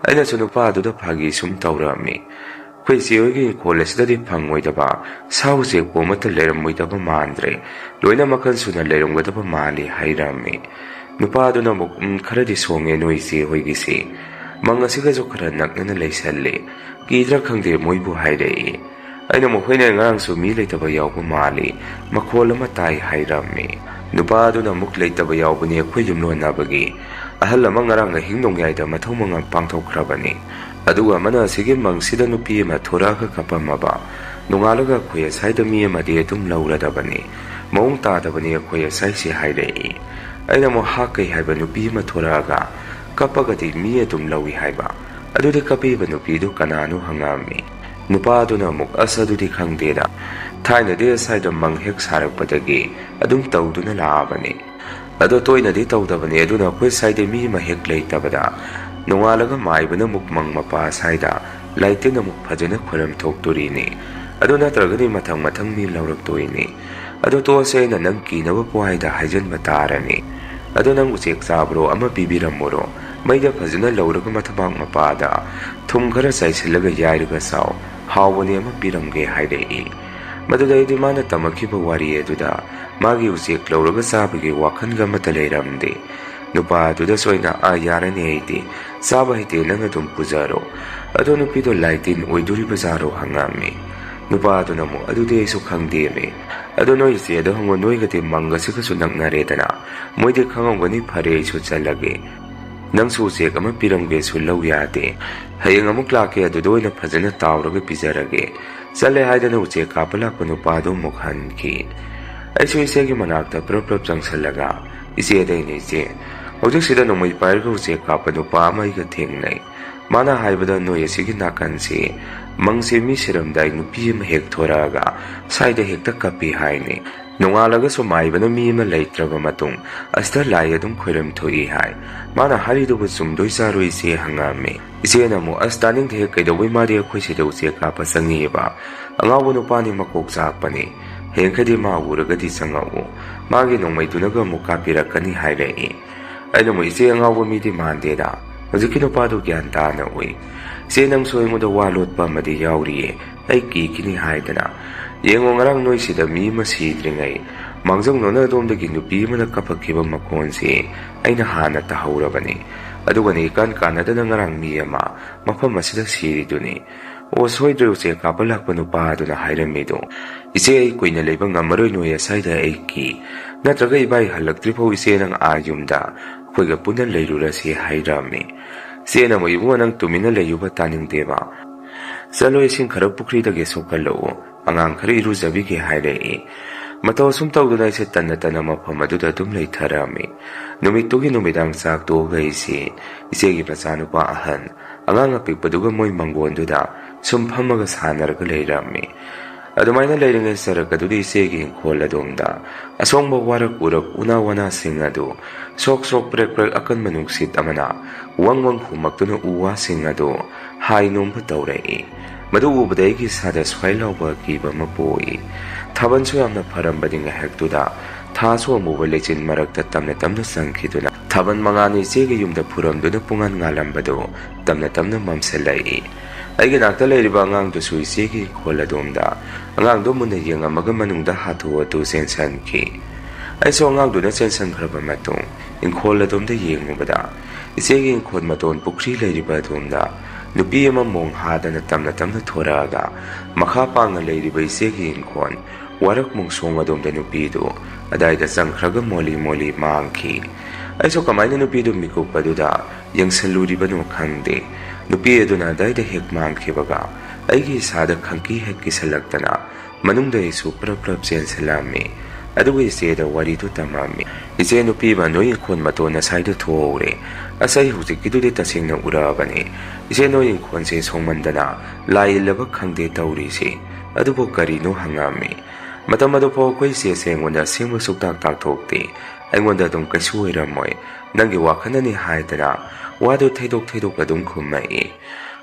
ꯑꯩꯅꯁꯨ ꯅꯨꯄꯥꯗꯨꯗ ꯐꯥꯒꯤ ꯁꯨꯝ ꯇꯧꯔꯝꯃꯤ꯫ "ꯑꯩꯈꯣꯏ ꯏꯆꯦ ꯍꯣꯏꯒꯤ ꯏꯪꯈꯣꯜ ꯑꯁꯤꯗꯗꯤ ꯐꯪꯉꯣꯏꯗꯕ ꯁꯥ ꯎꯆꯦꯛꯄꯨ ꯑꯃꯠꯇ ꯂꯩꯔꯝꯃꯣꯏꯗꯕ ꯃꯥꯟꯗ꯭ꯔꯦ, ꯂꯣꯏꯅ ꯃꯈꯜ ꯁꯨꯅ ꯂꯩꯔꯝꯒꯗꯕ ꯃꯥꯜꯂꯤ" ꯍꯥꯏꯔꯝꯃꯤ꯫ ꯅꯨꯄꯥꯗꯨꯅ ꯑꯃꯨꯛ, "ꯎꯝ, ꯈꯔꯗꯤ ꯁꯣꯡꯉꯦ ꯅꯣꯏ ꯏꯆꯦ ꯍꯣꯏꯒꯤꯁꯤ, ꯃꯪ ꯑꯁꯤꯒꯁꯨ ꯈꯔ ꯅꯛꯅꯅ ꯂꯩꯁꯜꯂꯤ, ꯀꯤꯗ꯭ꯔꯥ ꯈꯪꯗꯦ ꯃꯣꯏꯕꯨ" ꯍꯥꯏꯔꯛꯏ꯫ ꯑꯩꯅ, "ꯃꯈꯣꯏꯅ ꯉꯔꯥꯡꯁꯨ ꯃꯤ ꯂꯩꯇꯕ ꯌꯥꯎꯕ ꯃꯥꯜꯂꯤ, ꯃꯈꯣꯜ ꯑꯃ ꯇꯥꯏ" ꯍꯥꯏꯔꯝꯃꯤ꯫ ꯅꯨꯄꯥꯗꯨꯅ ꯑꯃꯨꯛ, "ꯂꯩꯇꯕ ꯌꯥꯎꯕꯅꯤ, ꯑꯩꯈꯣꯏ ꯌꯨꯝꯂꯣꯟꯅꯕꯒꯤ ꯑꯍꯜ ꯑꯃ ꯉꯔꯥꯡ ꯑꯍꯤꯡ ꯅꯣꯡꯌꯥꯏꯗ ꯃꯊꯧ ꯃꯉꯝ ꯄꯥꯡꯊꯣꯛꯈ꯭ꯔꯕꯅꯤ꯫ ꯑꯗꯨꯒ ꯑꯃꯅ ꯑꯁꯤꯒꯤ ꯃꯪꯁꯤꯗ ꯅꯨꯄꯤ ꯑꯃ ꯊꯣꯔꯛꯑꯒ ꯀꯞꯄꯝꯃꯕ, ꯅꯣꯡꯉꯥꯜꯂꯒ ꯑꯩꯈꯣꯏ ꯑꯁꯥꯏꯗ ꯃꯤ ꯑꯃꯗꯤ ꯑꯗꯨꯝ ꯂꯧꯔꯗꯕꯅꯤ, ꯃꯑꯣꯡ ꯇꯥꯗꯕꯅꯤ ꯑꯩꯈꯣꯏ ꯑꯁꯥꯏꯁꯦ ꯍꯥꯏꯔꯛꯏ꯫ ꯑꯩꯅ ꯑꯃꯨꯛ ꯍꯥ ꯀꯩ ꯍꯥꯏꯕ ꯅꯨꯄꯤ ꯑꯃ ꯊꯣꯔꯛꯑꯒ ꯀꯞꯄꯒꯗꯤ ꯃꯤ ꯑꯗꯨꯝ ꯂꯧꯏ ꯍꯥꯏꯕ꯫ ꯑꯗꯨꯗꯤ ꯀꯞꯄꯤꯕ ꯅꯨꯄꯤꯗꯨ ꯀꯅꯥꯅꯣ ꯍꯪꯉꯛꯑꯝꯃꯤ꯫ ꯅꯨꯄꯥꯗꯨꯅ ꯑꯃꯨꯛ ꯑꯁ ꯑꯗꯨꯗꯤ ꯈꯪꯗꯦꯗ, ꯊꯥꯏꯅꯗꯤ ꯑꯁꯥꯏꯗ ꯃꯪ ꯍꯦꯛ ꯁꯥꯔꯛꯄꯗꯒꯤ ꯑꯗꯨꯝ ꯇꯧꯗꯨꯅ ꯂꯥꯛꯑꯕꯅꯤ꯫ ꯑꯗꯣ ꯇꯣꯏꯅꯗꯤ ꯇꯧꯗꯕꯅꯤ, ꯑꯗꯨꯅ ꯑꯩꯈꯣꯏ ꯁꯥꯏꯗ ꯃꯤ ꯑꯃ ꯍꯦꯛ ꯂꯩꯇꯕꯗ ꯅꯣꯡꯉꯥꯜꯂꯒ ꯃꯥꯏꯕꯅ ꯑꯃꯨꯛ ꯃꯪ ꯃꯄꯥ ꯁꯥꯏꯗ ꯂꯥꯏꯇꯤꯟ ꯑꯃꯨꯛ ꯐꯖꯅ ꯈꯣꯏꯔꯝ ꯊꯣꯛꯇꯣꯔꯤꯅꯤ꯫ ꯑꯗꯨ ꯅꯠꯇ꯭ꯔꯒꯗꯤ ꯃꯊꯪ ꯃꯊꯪ ꯃꯤ ꯂꯧꯔꯛꯇꯣꯏꯅꯤ꯫ ꯑꯗꯣ ꯇꯣꯛꯑꯁꯦ, ꯑꯩꯅ ꯅꯪ ꯀꯤꯅꯕ ꯄꯣꯍꯥꯏꯗ ꯍꯥꯏꯖꯟꯕ ꯇꯥꯔꯅꯤ꯫ ꯑꯗꯣ ꯅꯪ ꯎꯆꯦꯛ ꯆꯥꯕ꯭ꯔꯣ? ꯑꯃ ꯄꯤꯕꯤꯔꯝꯃꯨꯔꯣ? ꯃꯩꯗ ꯐꯖꯅ ꯂꯧꯔꯒ ꯃꯊꯕꯥꯛ ꯃꯄꯥꯗ ꯊꯨꯝ ꯈꯔ ꯆꯥꯏꯁꯤꯜꯂꯒ ꯌꯥꯏꯔꯒ ꯆꯥꯎ, ꯍꯥꯎꯕꯅꯦ, ꯑꯃ ꯄꯤꯔꯝꯒꯦ ꯍꯥꯏꯔꯛꯏ꯫ ꯃꯗꯨꯗꯩꯗꯤ ꯃꯥꯅ ꯇꯝꯃꯛꯈꯤꯕ ꯋꯥꯔꯤ ꯑꯗꯨꯗ ꯃꯥꯒꯤ ꯎꯆꯦꯛ ꯂꯧꯔꯒ ꯆꯥꯕꯒꯤ ꯋꯥꯈꯜꯒ ꯑꯃꯠꯇ ꯂꯩꯔꯝꯗꯦ꯫ ꯅꯨꯄꯥ ꯑꯗꯨꯗꯁꯨ ꯑꯩꯅ, "ꯑꯥ, ꯌꯥꯔꯅꯤ, ꯑꯩꯗꯤ ꯆꯥꯕ ꯍꯩꯇꯦ, ꯅꯪ ꯑꯗꯨꯝ ꯄꯨꯖꯔꯣ"꯫ ꯑꯗꯣ ꯅꯨꯄꯤꯗꯣ ꯂꯥꯏ ꯇꯤꯟ ꯑꯣꯏꯗꯣꯔꯤꯕꯖꯥꯔꯣ ꯍꯪꯉꯝꯃꯤ꯫ ꯅꯨꯄꯥ ꯑꯗꯨꯅ ꯑꯃꯨꯛ, "ꯑꯗꯨꯗꯤ ꯑꯩꯁꯨ ꯈꯪꯗꯦꯃꯤ꯫ ꯑꯗꯣ ꯅꯣꯏ ꯏꯆꯦꯗ ꯍꯪꯉꯣ, ꯅꯣꯏꯒꯗꯤ ꯃꯪꯒꯁꯤꯒꯁꯨ ꯅꯛꯅꯔꯦꯗꯅ, ꯃꯣꯏꯗꯤ ꯈꯪꯉꯝꯒꯅꯤ, ꯐꯔꯦ, ꯑꯩꯁꯨ ꯆꯠꯂꯒꯦ꯫ ꯅꯪꯁꯨ ꯎꯆꯦꯛ ꯑꯃ ꯄꯤꯔꯝꯒꯦꯁꯨ ꯂꯧ ꯌꯥꯗꯦ꯫ ꯍꯌꯦꯡ ꯑꯃꯨꯛ ꯂꯥꯛꯀꯦ, ꯑꯗꯨꯗ ꯑꯣꯏꯅ ꯐꯖꯅ ꯇꯥꯎꯔꯒ ꯄꯤꯖꯔꯒꯦ"꯫ ꯆꯠꯂꯦ ꯍꯥꯏꯗꯅ ꯎꯆꯦꯛ ꯀꯥꯞꯄ ꯂꯥꯛꯄ ꯅꯨꯄꯥꯗꯨ ꯑꯃꯨꯛ ꯍꯟꯈꯤ꯫ ꯑꯩꯁꯨ ꯏꯆꯦꯒꯤ ꯃꯅꯥꯛꯇ ꯄ꯭ꯔꯞ ꯄ꯭ꯔꯞ ꯆꯪꯁꯜꯂꯒ, "ꯏꯆꯦꯗ ꯑꯩꯅ, ꯏꯆꯦ, ꯍꯧꯖꯤꯛꯁꯤꯗ ꯅꯣꯡꯃꯩ ꯄꯥꯏꯔꯒ ꯎꯆꯦꯛ ꯀꯥꯞꯄ ꯅꯨꯄꯥ ꯑꯃ ꯑꯩꯒ ꯊꯦꯡꯅꯩ꯫ ꯃꯥꯅ ꯍꯥꯏꯕꯗ ꯅꯣꯏ ꯑꯁꯤꯒꯤ ꯅꯥꯀꯟꯁꯤ ꯃꯪꯁꯦ ꯃꯤ ꯁꯤꯔꯝꯗꯥꯏ ꯅꯨꯄꯤ ꯑꯃ ꯍꯦꯛ ꯊꯣꯔꯛꯑꯒ ꯁ꯭ꯋꯥꯏꯗ ꯍꯦꯛꯇ ꯀꯞꯄꯤ ꯍꯥꯏꯅꯤ꯫ ꯅꯣꯡꯉꯥꯜꯂꯒꯁꯨ ꯃꯥꯏꯕꯅ ꯃꯤ ꯑꯃ ꯂꯩꯇ꯭ꯔꯕ ꯃꯇꯨꯡ ꯑꯁꯤꯗ ꯂꯥꯏ ꯑꯗꯨꯝ ꯈꯣꯏꯔꯝ ꯊꯣꯛꯏ ꯍꯥꯏ꯫ ꯃꯥꯅ ꯍꯥꯏꯔꯤꯗꯨꯕꯨ ꯆꯨꯝꯗꯣꯏ ꯆꯥꯔꯣꯏ?" ꯏꯆꯦ ꯍꯪꯉꯛꯑꯝꯃꯤ꯫ ꯏꯆꯦꯅ ꯑꯃꯨꯛ, "ꯑꯁ, ꯇꯥꯅꯤꯡꯗꯦ, ꯀꯩꯗꯧꯕꯩ ꯃꯥꯗꯤ ꯑꯩꯈꯣꯏ ꯁꯤꯗ ꯎꯆꯦꯛ ꯀꯥꯞꯄ ꯆꯪꯉꯤꯑꯕ? ꯑꯉꯥꯎꯕ ꯅꯨꯄꯥꯅꯤ, ꯃꯀꯣꯛ ꯆꯥꯛꯄꯅꯤ꯫ ꯍꯌꯦꯡꯈꯩꯗꯤ ꯃꯥ ꯎꯔꯒꯗꯤ ꯆꯪꯉꯛꯎ꯫ ꯃꯥꯒꯤ ꯅꯣꯡꯃꯩꯗꯨꯅꯒ ꯑꯃꯨꯛ ꯀꯥꯞꯄꯤꯔꯛꯀꯅꯤ" ꯍꯥꯏꯔꯛꯏ꯫ ꯑꯩꯅ ꯑꯃꯨꯛ, "ꯏꯆꯦ, ꯑꯉꯥꯎꯕ ꯃꯤꯗꯤ ꯃꯥꯟꯗꯦꯗ꯫ ꯍꯧꯖꯤꯛꯀꯤ ꯅꯨꯄꯥꯗꯨ ꯒ꯭ꯌꯥꯟ ꯇꯥꯅ ꯎꯏ꯫ ꯏꯆꯦ, ꯅꯪꯁꯨ ꯑꯩꯉꯣꯟꯗ ꯋꯥ ꯂꯣꯠꯄ ꯑꯃꯗꯤ ꯌꯥꯎꯔꯤꯌꯦ꯫ ꯑꯩ ꯀꯤꯈꯤꯅꯤ ꯍꯥꯏꯗꯅ꯫ ꯌꯦꯡꯉꯣ, ꯉꯔꯥꯡ ꯅꯣꯏ ꯁꯤꯗ ꯃꯤ ꯑꯃ ꯁꯤꯗ꯭ꯔꯤꯉꯩ ꯃꯥꯡꯖꯧꯅꯅ ꯑꯗꯣꯝꯗꯒꯤ ꯅꯨꯄꯤ ꯑꯃꯅ ꯀꯞꯄꯛꯈꯤꯕ ꯃꯈꯣꯟꯁꯤ ꯑꯩꯅ ꯍꯥꯟꯅ ꯇꯥꯍꯧꯔꯕꯅꯤ꯫ ꯑꯗꯨꯒꯅꯤ ꯏꯀꯥꯟ ꯀꯥꯟꯅꯗꯅ ꯉꯔꯥꯡ ꯃꯤ ꯑꯃ ꯃꯐꯝ ꯑꯁꯤꯗ ꯁꯤꯔꯤꯗꯨꯅꯤ꯫ ꯑꯣ, ꯁꯣꯏꯗ꯭ꯔꯦ, ꯎꯆꯦꯛ ꯀꯥꯞꯄ ꯂꯥꯛꯄ ꯅꯨꯄꯥ ꯑꯗꯨꯅ ꯍꯥꯏꯔꯝꯃꯤꯗꯣ꯫ ꯏꯆꯦ, ꯑꯩ ꯀꯨꯏꯅ ꯂꯩꯕ ꯉꯝꯃꯔꯣꯏ ꯅꯣꯏ ꯑꯁ꯭ꯋꯥꯏꯗ, ꯑꯩ ꯀꯤ꯫ ꯅꯠꯇ꯭ꯔꯒ ꯏꯕꯥꯏ ꯍꯜꯂꯛꯇ꯭ꯔꯤꯐꯥꯎ ꯏꯆꯦ ꯅꯪ ꯑꯥ ꯌꯨꯝꯗ ꯑꯩꯈꯣꯏꯒ ꯄꯨꯟꯅ ꯂꯩꯔꯨꯔꯁꯤ ꯍꯥꯏꯔꯝꯃꯤ꯫ ꯏꯆꯦꯅ ꯑꯃꯨꯛ, "ꯏꯕꯨꯡꯉꯣ, ꯅꯪ ꯇꯨꯃꯤꯟꯅ ꯂꯩꯌꯨꯕ ꯇꯥꯅꯤꯡꯗꯦꯕ꯫ ꯆꯠꯂꯣ, ꯏꯁꯤꯡ ꯈꯔ ꯄꯨꯈ꯭ꯔꯤꯗꯒꯤ ꯁꯣꯛꯀꯠꯂꯛꯎ, ꯑꯉꯥꯡ ꯈꯔ ꯏꯔꯨꯖꯕꯤꯒꯦ" ꯍꯥꯏꯔꯛꯏ꯫ ꯃꯇꯧ ꯑꯁꯨꯝ ꯇꯧꯗꯨꯅ ꯑꯩꯁꯦ ꯇꯟꯅ ꯇꯟꯅ ꯃꯐꯝ ꯑꯗꯨꯗ ꯑꯗꯨꯝ ꯂꯩꯊꯔꯝꯃꯤ꯫ ꯅꯨꯃꯤꯠꯇꯨꯒꯤ ꯅꯨꯃꯤꯗꯥꯡ ꯆꯥꯛ ꯇꯣꯛꯑꯒ ꯑꯩꯁꯦ ꯏꯆꯦꯒꯤ ꯃꯆꯥꯅꯨꯄꯥ ꯑꯍꯟ, ꯑꯉꯥꯡ ꯑꯄꯤꯛꯄꯗꯨꯒ ꯃꯣꯏ ꯃꯪꯒꯣꯟꯗꯨꯗ ꯁꯨꯝ ꯐꯝꯃꯒ ꯁꯥꯟꯅꯔꯒ ꯂꯩꯔꯝꯃꯤ꯫ ꯑꯗꯨꯃꯥꯏꯅ ꯂꯩꯔꯤꯉꯩ ꯆꯔꯛ ꯑꯗꯨꯗ ꯏꯆꯦꯒꯤ ꯏꯪꯈꯣꯜ ꯑꯗꯣꯝꯗ ꯑꯁꯣꯡꯕ ꯋꯥꯔꯛ ꯎꯔꯛ ꯎꯅꯥ ꯋꯥꯅꯥꯁꯤꯡ ꯑꯗꯨ ꯁꯣꯛ ꯁꯣꯛ ꯄ꯭ꯔꯦꯛ ꯄ꯭ꯔꯦꯛ ꯑꯀꯟꯕ ꯅꯨꯡꯁꯤꯠ ꯑꯃꯅ ꯋꯪ ꯋꯪ ꯍꯨꯝꯃꯛꯇꯨꯅ ꯎ ꯋꯥꯁꯤꯡ ꯑꯗꯨ ꯍꯥꯏ ꯅꯣꯝꯕ ꯇꯧꯔꯛꯏ꯫ ꯃꯗꯨ ꯎꯕꯗ ꯑꯩꯒꯤ ꯏꯁꯥꯗ ꯁ꯭ꯋꯥꯏ ꯂꯥꯎꯕ ꯑꯀꯤꯕ ꯑꯃ ꯄꯣꯛꯏ꯫ ꯊꯥꯕꯜꯁꯨ ꯌꯥꯝꯅ ꯐꯔꯝꯕꯅꯤ ꯉꯥꯏꯍꯥꯛꯇꯨꯗ꯫ ꯊꯥꯁꯨ ꯑꯃꯨꯕ ꯂꯩꯆꯤꯟ ꯃꯔꯛꯇ ꯇꯞꯅ ꯇꯞꯅ ꯆꯪꯈꯤꯗꯨꯅ ꯊꯥꯕꯜ ꯃꯉꯥꯜꯅ ꯏꯆꯦꯒꯤ ꯌꯨꯝꯗ ꯐꯨꯔꯝꯗꯨꯅ ꯄꯨꯡꯉꯥꯟ ꯉꯥꯜꯂꯝꯕꯗꯨ ꯇꯞꯅ ꯇꯞꯅ ꯃꯝꯁꯤꯜꯂꯛꯏ꯫ ꯑꯩꯒꯤ ꯅꯥꯛꯇ ꯂꯩꯔꯤꯕ ꯑꯉꯥꯡꯗꯨꯁꯨ ꯏꯆꯦꯒꯤ ꯏꯪꯈꯣꯜ ꯑꯗꯣꯝꯗ ꯑꯉꯥꯡꯗꯨ ꯃꯨꯟꯅ ꯌꯦꯡꯉꯝꯃꯒ ꯃꯅꯨꯡꯗ ꯍꯥꯊꯨ ꯍꯥꯊꯨ ꯆꯦꯟꯁꯤꯟꯈꯤ꯫ ꯑꯩꯁꯨ ꯑꯉꯥꯡꯗꯨꯅ ꯆꯦꯟꯁꯤꯟꯈ꯭ꯔꯕ ꯃꯇꯨꯡ ꯏꯪꯈꯣꯜ ꯑꯗꯣꯝꯗ ꯌꯦꯡꯉꯨꯕꯗ, ꯏꯆꯦꯒꯤ ꯏꯪꯈꯣꯜ ꯃꯇꯣꯟ ꯄꯨꯈ꯭ꯔꯤ ꯂꯩꯔꯤꯕ ꯑꯗꯣꯝꯗ ꯅꯨꯄꯤ ꯑꯃ ꯃꯣꯡ ꯍꯥꯗꯅ ꯇꯞꯅ ꯇꯞꯅ ꯊꯣꯔꯛꯑꯒ ꯃꯈꯥ ꯄꯥꯡꯅ ꯂꯩꯔꯤꯕ ꯏꯆꯦꯒꯤ ꯏꯪꯈꯣꯜ ꯋꯥꯔꯛ ꯃꯣꯡꯁꯣꯡ ꯑꯗꯣꯝꯗ ꯅꯨꯄꯤꯗꯨ ꯑꯗꯥꯏꯗ ꯆꯪꯈ꯭ꯔꯒ ꯃꯣꯂꯤ ꯃꯣꯂꯤ ꯃꯥꯡꯈꯤ꯫ ꯑꯩꯁꯨ ꯀꯃꯥꯏꯅ ꯅꯨꯄꯤꯗꯨ ꯃꯤꯀꯨꯞ ꯑꯗꯨꯗ ꯌꯦꯡꯁꯤꯜꯂꯨꯔꯤꯕꯅꯣ ꯈꯪꯗꯦ꯫ ꯅꯨꯄꯤ ꯑꯗꯨꯅ ꯑꯗꯥꯏꯗ ꯍꯦꯛ ꯃꯥꯡꯈꯤꯕꯒ ꯑꯩꯒꯤ ꯏꯁꯥꯗ ꯈꯪꯀꯤ ꯍꯦꯛ ꯀꯤꯁꯜꯂꯛꯇꯅ ꯃꯅꯨꯡꯗ ꯑꯩꯁꯨ ꯄ꯭ꯔꯞ ꯄ꯭ꯔꯞ ꯆꯦꯟꯁꯤꯜꯂꯛꯑꯝꯃꯤ꯫ ꯑꯗꯨꯒ ꯏꯆꯦꯗ ꯋꯥꯔꯤꯗꯨ ꯇꯝꯃꯝꯃꯤ꯫ "ꯏꯆꯦ, ꯅꯨꯄꯤ ꯑꯃ ꯅꯣꯏ ꯏꯪꯈꯣꯜ ꯃꯇꯣꯟ ꯑꯁꯥꯏꯗ ꯊꯣꯛꯍꯧꯔꯦ꯫ ꯑꯁ, ꯑꯩ ꯍꯧꯖꯤꯛꯀꯤꯗꯨꯗꯤ ꯇꯁꯦꯡꯅ ꯎꯔꯛꯑꯕꯅꯤ꯫ ꯏꯆꯦ, ꯅꯣꯏ ꯏꯪꯈꯣꯜꯁꯦ ꯁꯣꯡꯃꯟꯗꯅ ꯂꯥꯏ ꯏꯜꯂꯕ ꯈꯪꯗꯦ ꯇꯧꯔꯤꯁꯤ꯫ ꯑꯗꯨꯕꯨ ꯀꯔꯤꯅꯣ?" ꯍꯪꯉꯝꯃꯤ꯫ ꯃꯇꯝ ꯑꯗꯨꯐꯥꯎ ꯑꯩꯈꯣꯏ ꯏꯆꯦꯁꯦ ꯑꯩꯉꯣꯟꯗ ꯑꯁꯦꯡꯕ ꯁꯨꯛꯇꯥꯛ ꯇꯥꯛꯊꯣꯛꯇꯦ꯫ "ꯑꯩꯉꯣꯟꯗ ꯑꯗꯨꯝ ꯀꯩꯁꯨ ꯑꯣꯏꯔꯝꯃꯣꯏ, ꯅꯪꯒꯤ ꯋꯥꯈꯜꯅꯅꯤ" ꯍꯥꯏꯗꯅ ꯋꯥꯗꯨ ꯊꯩꯗꯣꯛ ꯊꯩꯗꯣꯛ ꯑꯗꯨꯝ ꯈꯨꯝꯃꯛꯏ꯫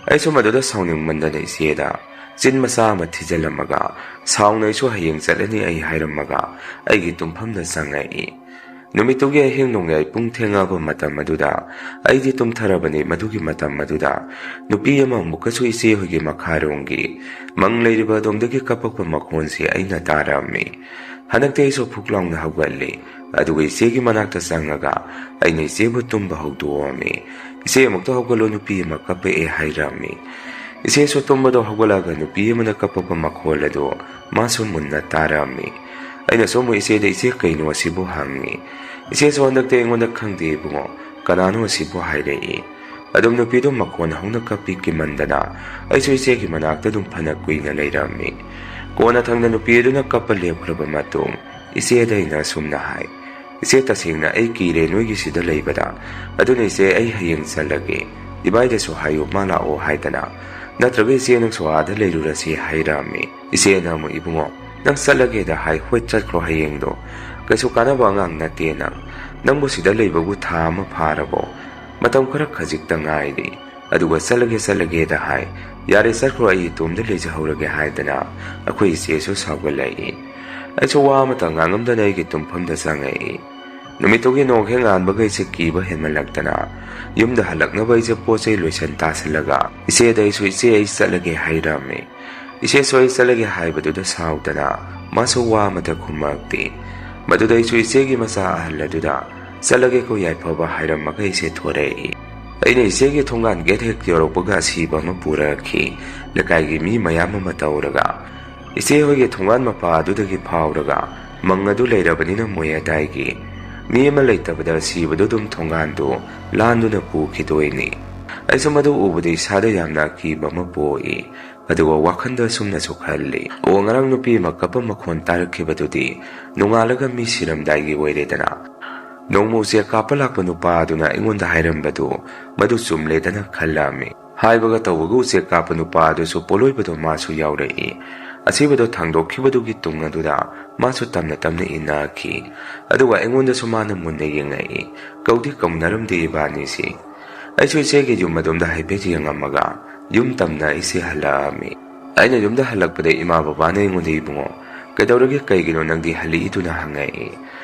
ꯑꯩꯁꯨ ꯃꯗꯨꯗ ꯁꯥꯎꯅꯤꯡꯃꯟꯗꯅ ꯏꯆꯦꯗ ꯆꯤꯟ ꯃꯆꯥ ꯑꯃ ꯊꯤꯖꯤꯜꯂꯝꯃꯒ, ꯁꯥꯎꯅ ꯑꯩꯁꯨ ꯍꯌꯦꯡ ꯆꯠꯂꯅꯤ ꯑꯩ ꯍꯥꯏꯔꯝꯃꯒ ꯑꯩꯒꯤ ꯇꯨꯝꯐꯝꯗ ꯆꯪꯉꯛꯏ꯫ ꯅꯨꯃꯤꯠꯇꯨꯒꯤ ꯑꯍꯤꯡ ꯅꯣꯡꯌꯥꯏ ꯄꯨꯡ ꯊꯦꯡꯉꯛꯑꯕ ꯃꯇꯝ ꯑꯗꯨꯗ ꯑꯩꯗꯤ ꯇꯨꯝꯊꯔꯕꯅꯤ꯫ ꯃꯗꯨꯒꯤ ꯃꯇꯝ ꯑꯗꯨꯗ ꯅꯨꯄꯤ ꯑꯃ ꯑꯃꯨꯛꯀꯁꯨ ꯏꯆꯦ ꯍꯣꯏꯒꯤ ꯃꯈꯥꯔꯣꯝꯒꯤ ꯃꯪ ꯂꯩꯔꯤꯕ ꯑꯗꯣꯝꯗꯒꯤ ꯀꯞꯄꯛꯄ ꯃꯈꯣꯟꯁꯤ ꯑꯩꯅ ꯇꯥꯔꯝꯃꯤ꯫ ꯍꯟꯗꯛꯇꯤ ꯑꯩꯁꯨ ꯐꯨꯛ ꯂꯥꯎꯅ ꯍꯧꯒꯠꯂꯤ꯫ ꯑꯗꯨꯒ ꯏꯆꯦꯒꯤ ꯃꯅꯥꯛꯇ ꯆꯪꯉꯒ ꯑꯩꯅ ꯏꯆꯦꯕꯨ ꯇꯨꯝꯕ ꯍꯧꯗꯣꯛꯑꯝꯃꯤ꯫ "ꯏꯆꯦ, ꯑꯃꯨꯛꯇ ꯍꯧꯒꯠꯂꯣ, ꯅꯨꯄꯤ ꯑꯃ ꯀꯞꯄꯛꯑꯦ" ꯍꯥꯏꯔꯝꯃꯤ꯫ ꯏꯆꯦꯁꯨ ꯇꯨꯝꯕꯗꯣ ꯍꯧꯒꯠꯂꯒ ꯅꯨꯄꯤ ꯑꯃꯅ ꯀꯞꯄꯛꯄ ꯃꯈꯣꯜ ꯑꯗꯨ ꯃꯥꯁꯨ ꯃꯨꯟꯅ ꯇꯥꯔꯝꯃꯤ꯫ ꯑꯩꯅꯁꯨ ꯑꯃꯨꯛ ꯏꯆꯦꯗ, "ꯏꯆꯦ, ꯀꯩꯅꯣ ꯑꯁꯤꯕꯨ?" ꯍꯪꯉꯤ꯫ "ꯏꯆꯦꯁꯨ ꯍꯟꯗꯛꯇꯤ ꯑꯩꯉꯣꯟꯗ ꯈꯪꯗꯦ ꯏꯕꯨꯡꯉꯣ, ꯀꯅꯥꯅꯣ ꯑꯁꯤꯕꯨ?" ꯍꯥꯏꯔꯛꯏ꯫ ꯑꯗꯨꯝ ꯅꯨꯄꯤꯗꯨ ꯃꯈꯣꯟ ꯍꯧꯅ ꯀꯞꯄꯤ ꯀꯤꯃꯟꯗꯅ ꯑꯩꯁꯨ ꯏꯆꯦꯒꯤ ꯃꯅꯥꯛꯇ ꯑꯗꯨꯝ ꯐꯅ ꯀꯨꯏꯅ ꯂꯩꯔꯝꯃꯤ꯫ ꯀꯣꯟꯅꯊꯪꯗ ꯅꯨꯄꯤ ꯑꯗꯨꯅ ꯀꯞꯄ ꯂꯦꯞꯈ꯭ꯔꯕ ꯃꯇꯨꯡ ꯏꯆꯦꯗ ꯑꯩꯅ ꯑꯁꯨꯝꯅ ꯍꯥꯏ, "ꯏꯆꯦ, ꯇꯁꯦꯡꯅ ꯑꯩ ꯀꯤꯔꯦ ꯅꯣꯏꯒꯤꯁꯤꯗ ꯂꯩꯕꯗ꯫ ꯑꯗꯨꯅ ꯏꯆꯦ, ꯑꯩ ꯍꯌꯦꯡ ꯆꯠꯂꯒꯦ꯫ ꯏꯕꯥꯏꯗꯁꯨ ꯍꯥꯏꯌꯨ, ꯃꯥ ꯂꯥꯛꯑꯣ ꯍꯥꯏꯗꯅ꯫ ꯅꯠꯇ꯭ꯔꯒ ꯏꯆꯦ, ꯅꯪꯁꯨ ꯑꯥꯗ ꯂꯩꯔꯨꯔꯁꯤ" ꯍꯥꯏꯔꯛꯑꯝꯃꯤ꯫ ꯏꯆꯦꯅ ꯑꯃꯨꯛ, "ꯏꯕꯨꯡꯉꯣ, ꯅꯪ ꯆꯠꯂꯒꯦꯗ ꯍꯥꯏ, ꯍꯣꯏ ꯆꯠꯈ꯭ꯔꯣ ꯍꯌꯦꯡꯗꯣ꯫ ꯀꯩꯁꯨ ꯀꯥꯟꯅꯕ ꯑꯉꯥꯡ ꯅꯠꯇꯦ ꯅꯪ꯫ ꯅꯪꯕꯨ ꯁꯤꯗ ꯂꯩꯕꯕꯨ ꯊꯥ ꯑꯃ ꯐꯥꯔꯕꯣ? ꯃꯇꯝ ꯈꯔ ꯈꯖꯤꯛꯇ ꯉꯥꯏꯔꯤ꯫ ꯑꯗꯨꯒ ꯆꯠꯂꯒꯦ ꯆꯠꯂꯒꯦꯗ ꯍꯥꯏ, ꯌꯥꯔꯦ ꯆꯠꯈ꯭ꯔꯣ, ꯑꯩ ꯏꯇꯣꯝꯗ ꯂꯩꯖꯍꯧꯔꯒꯦ" ꯍꯥꯏꯗꯅ ꯑꯩꯈꯣꯏ ꯏꯆꯦꯁꯨ ꯁꯥꯎꯒꯠꯂꯛꯏ꯫ ꯑꯩꯁꯨ ꯋꯥ ꯑꯃꯇ ꯉꯥꯡꯉꯝꯗꯅ ꯑꯩꯒꯤ ꯇꯨꯝꯐꯝꯗ ꯆꯪꯉꯛꯏ꯫ ꯅꯨꯃꯤꯠꯇꯨꯒꯤ ꯅꯣꯡ ꯍꯦꯛ ꯉꯥꯟꯕꯒ ꯑꯩꯁꯦ ꯀꯤꯕ ꯍꯦꯟꯃꯜꯂꯛꯇꯅ ꯌꯨꯝꯗ ꯍꯜꯂꯛꯅꯕ ꯑꯩꯁꯦ ꯄꯣꯠ ꯆꯩ ꯂꯣꯏꯁꯟ ꯇꯥꯁꯤꯜꯂꯒ ꯏꯆꯦꯗ ꯑꯩꯁꯨ, "ꯏꯆꯦ, ꯑꯩ ꯆꯠꯂꯒꯦ" ꯍꯥꯏꯔꯝꯃꯤ꯫ ꯏꯆꯦꯁꯨ ꯑꯩ ꯆꯠꯂꯒꯦ ꯍꯥꯏꯕꯗꯨꯗ ꯁꯥꯎꯗꯅ ꯃꯥꯁꯨ ꯋꯥ ꯑꯃꯇ ꯈꯨꯝꯃꯛꯇꯦ꯫ ꯃꯗꯨꯗ ꯑꯩꯁꯨ ꯏꯆꯦꯒꯤ ꯃꯆꯥ ꯑꯍꯜ ꯑꯗꯨꯗ "ꯆꯠꯂꯒꯦꯀꯣ ꯌꯥꯏꯐꯕ" ꯍꯥꯏꯔꯝꯃꯒ ꯑꯩꯁꯦ ꯊꯣꯔꯛꯏ꯫ ꯑꯩꯅ ꯏꯆꯦꯒꯤ ꯊꯣꯡꯒꯥꯟ ꯒꯦꯠ ꯍꯦꯛ ꯌꯧꯔꯛꯄꯒ ꯑꯁꯤꯕ ꯑꯃ ꯄꯨꯔꯛꯈꯤ꯫ ꯂꯩꯀꯥꯏꯒꯤ ꯃꯤ ꯃꯌꯥꯝ ꯑꯃ ꯇꯧꯔꯒ ꯏꯆꯦ ꯍꯣꯏꯒꯤ ꯊꯣꯡꯒꯥꯟ ꯃꯄꯥ ꯑꯗꯨꯗꯒꯤ ꯐꯥꯎꯔꯒ ꯃꯪ ꯑꯗꯨ ꯂꯩꯔꯕꯅꯤꯅ ꯃꯣꯏ ꯑꯗꯥꯏꯒꯤ ꯃꯤ ꯑꯃ ꯂꯩꯇꯕꯗ ꯑꯁꯤꯕꯗꯨ ꯑꯗꯨꯝ ꯊꯣꯡꯒꯥꯟꯗꯨ ꯂꯥꯟꯗꯨꯅ ꯄꯨꯈꯤꯗꯣꯏꯅꯤ꯫ ꯑꯩꯁꯨ ꯃꯗꯨ ꯎꯕꯗ ꯏꯁꯥꯗ ꯌꯥꯝꯅ ꯑꯀꯤꯕ ꯑꯃ ꯄꯣꯛꯏ꯫ ꯑꯗꯨꯒ ꯋꯥꯈꯜꯗ ꯑꯁꯨꯝꯅꯁꯨ ꯈꯜꯂꯤ, "ꯑꯣ, ꯉꯔꯥꯡ ꯅꯨꯄꯤ ꯑꯃ ꯀꯞꯄ ꯃꯈꯣꯟ ꯇꯥꯔꯛꯈꯤꯕꯗꯨꯗꯤ ꯅꯣꯡꯉꯥꯜꯂꯒ ꯃꯤ ꯁꯤꯔꯝꯗꯥꯏꯒꯤ ꯑꯣꯏꯔꯦꯗꯅ꯫ ꯅꯣꯡꯃ ꯎꯆꯦꯛ ꯀꯥꯞꯄ ꯂꯥꯛꯄ ꯅꯨꯄꯥ ꯑꯗꯨꯅ ꯑꯩꯉꯣꯟꯗ ꯍꯥꯏꯔꯝꯕꯗꯨ ꯃꯗꯨ ꯆꯨꯝꯂꯦꯗꯅ" ꯈꯜꯂꯝꯃꯤ꯫ ꯍꯥꯏꯕꯒ ꯇꯧꯕꯒ ꯎꯆꯦꯛ ꯀꯥꯞꯄ ꯅꯨꯄꯥ ꯑꯗꯨꯁꯨ ꯄꯣꯂꯣꯏꯕꯗꯣ ꯃꯥꯁꯨ ꯌꯥꯎꯔꯛꯏ꯫ ꯑꯁꯤꯕꯗꯣ ꯊꯥꯡꯗꯣꯛꯈꯤꯕꯗꯨꯒꯤ ꯇꯨꯡ ꯑꯗꯨꯗ ꯃꯥꯁꯨ ꯇꯝꯅ ꯇꯝꯅ ꯏꯟꯅꯈꯤ꯫ ꯑꯗꯨꯒ ꯑꯩꯉꯣꯟꯗꯁꯨ ꯃꯥꯅ ꯃꯨꯟꯅ ꯌꯦꯡꯉꯛꯏ꯫ ꯀꯧꯗꯤ ꯀꯧꯅꯔꯝꯗꯦ ꯏꯕꯥꯅꯤꯁꯤ꯫ ꯑꯩꯁꯨ ꯏꯆꯦꯒꯤ ꯌꯨꯝ ꯑꯗꯣꯝꯗ ꯍꯥꯏꯐꯦꯠ ꯌꯦꯡꯉꯝꯃꯒ ꯌꯨꯝ ꯇꯝꯅ ꯑꯩꯁꯦ ꯍꯜꯂꯛꯑꯝꯃꯤ꯫ ꯑꯩꯅ ꯌꯨꯝꯗ ꯍꯜꯂꯛꯄꯗ ꯏꯃꯥ ꯕꯕꯥꯅ ꯑꯩꯉꯣꯟꯗ, "ꯏꯕꯨꯡꯉꯣ, ꯀꯩꯗꯧꯔꯒꯦ? ꯀꯩꯒꯤꯅꯣ ꯅꯪꯗꯤ ꯍꯜꯂꯛꯏꯗꯨꯅ?" ꯍꯪꯉꯛꯏ꯫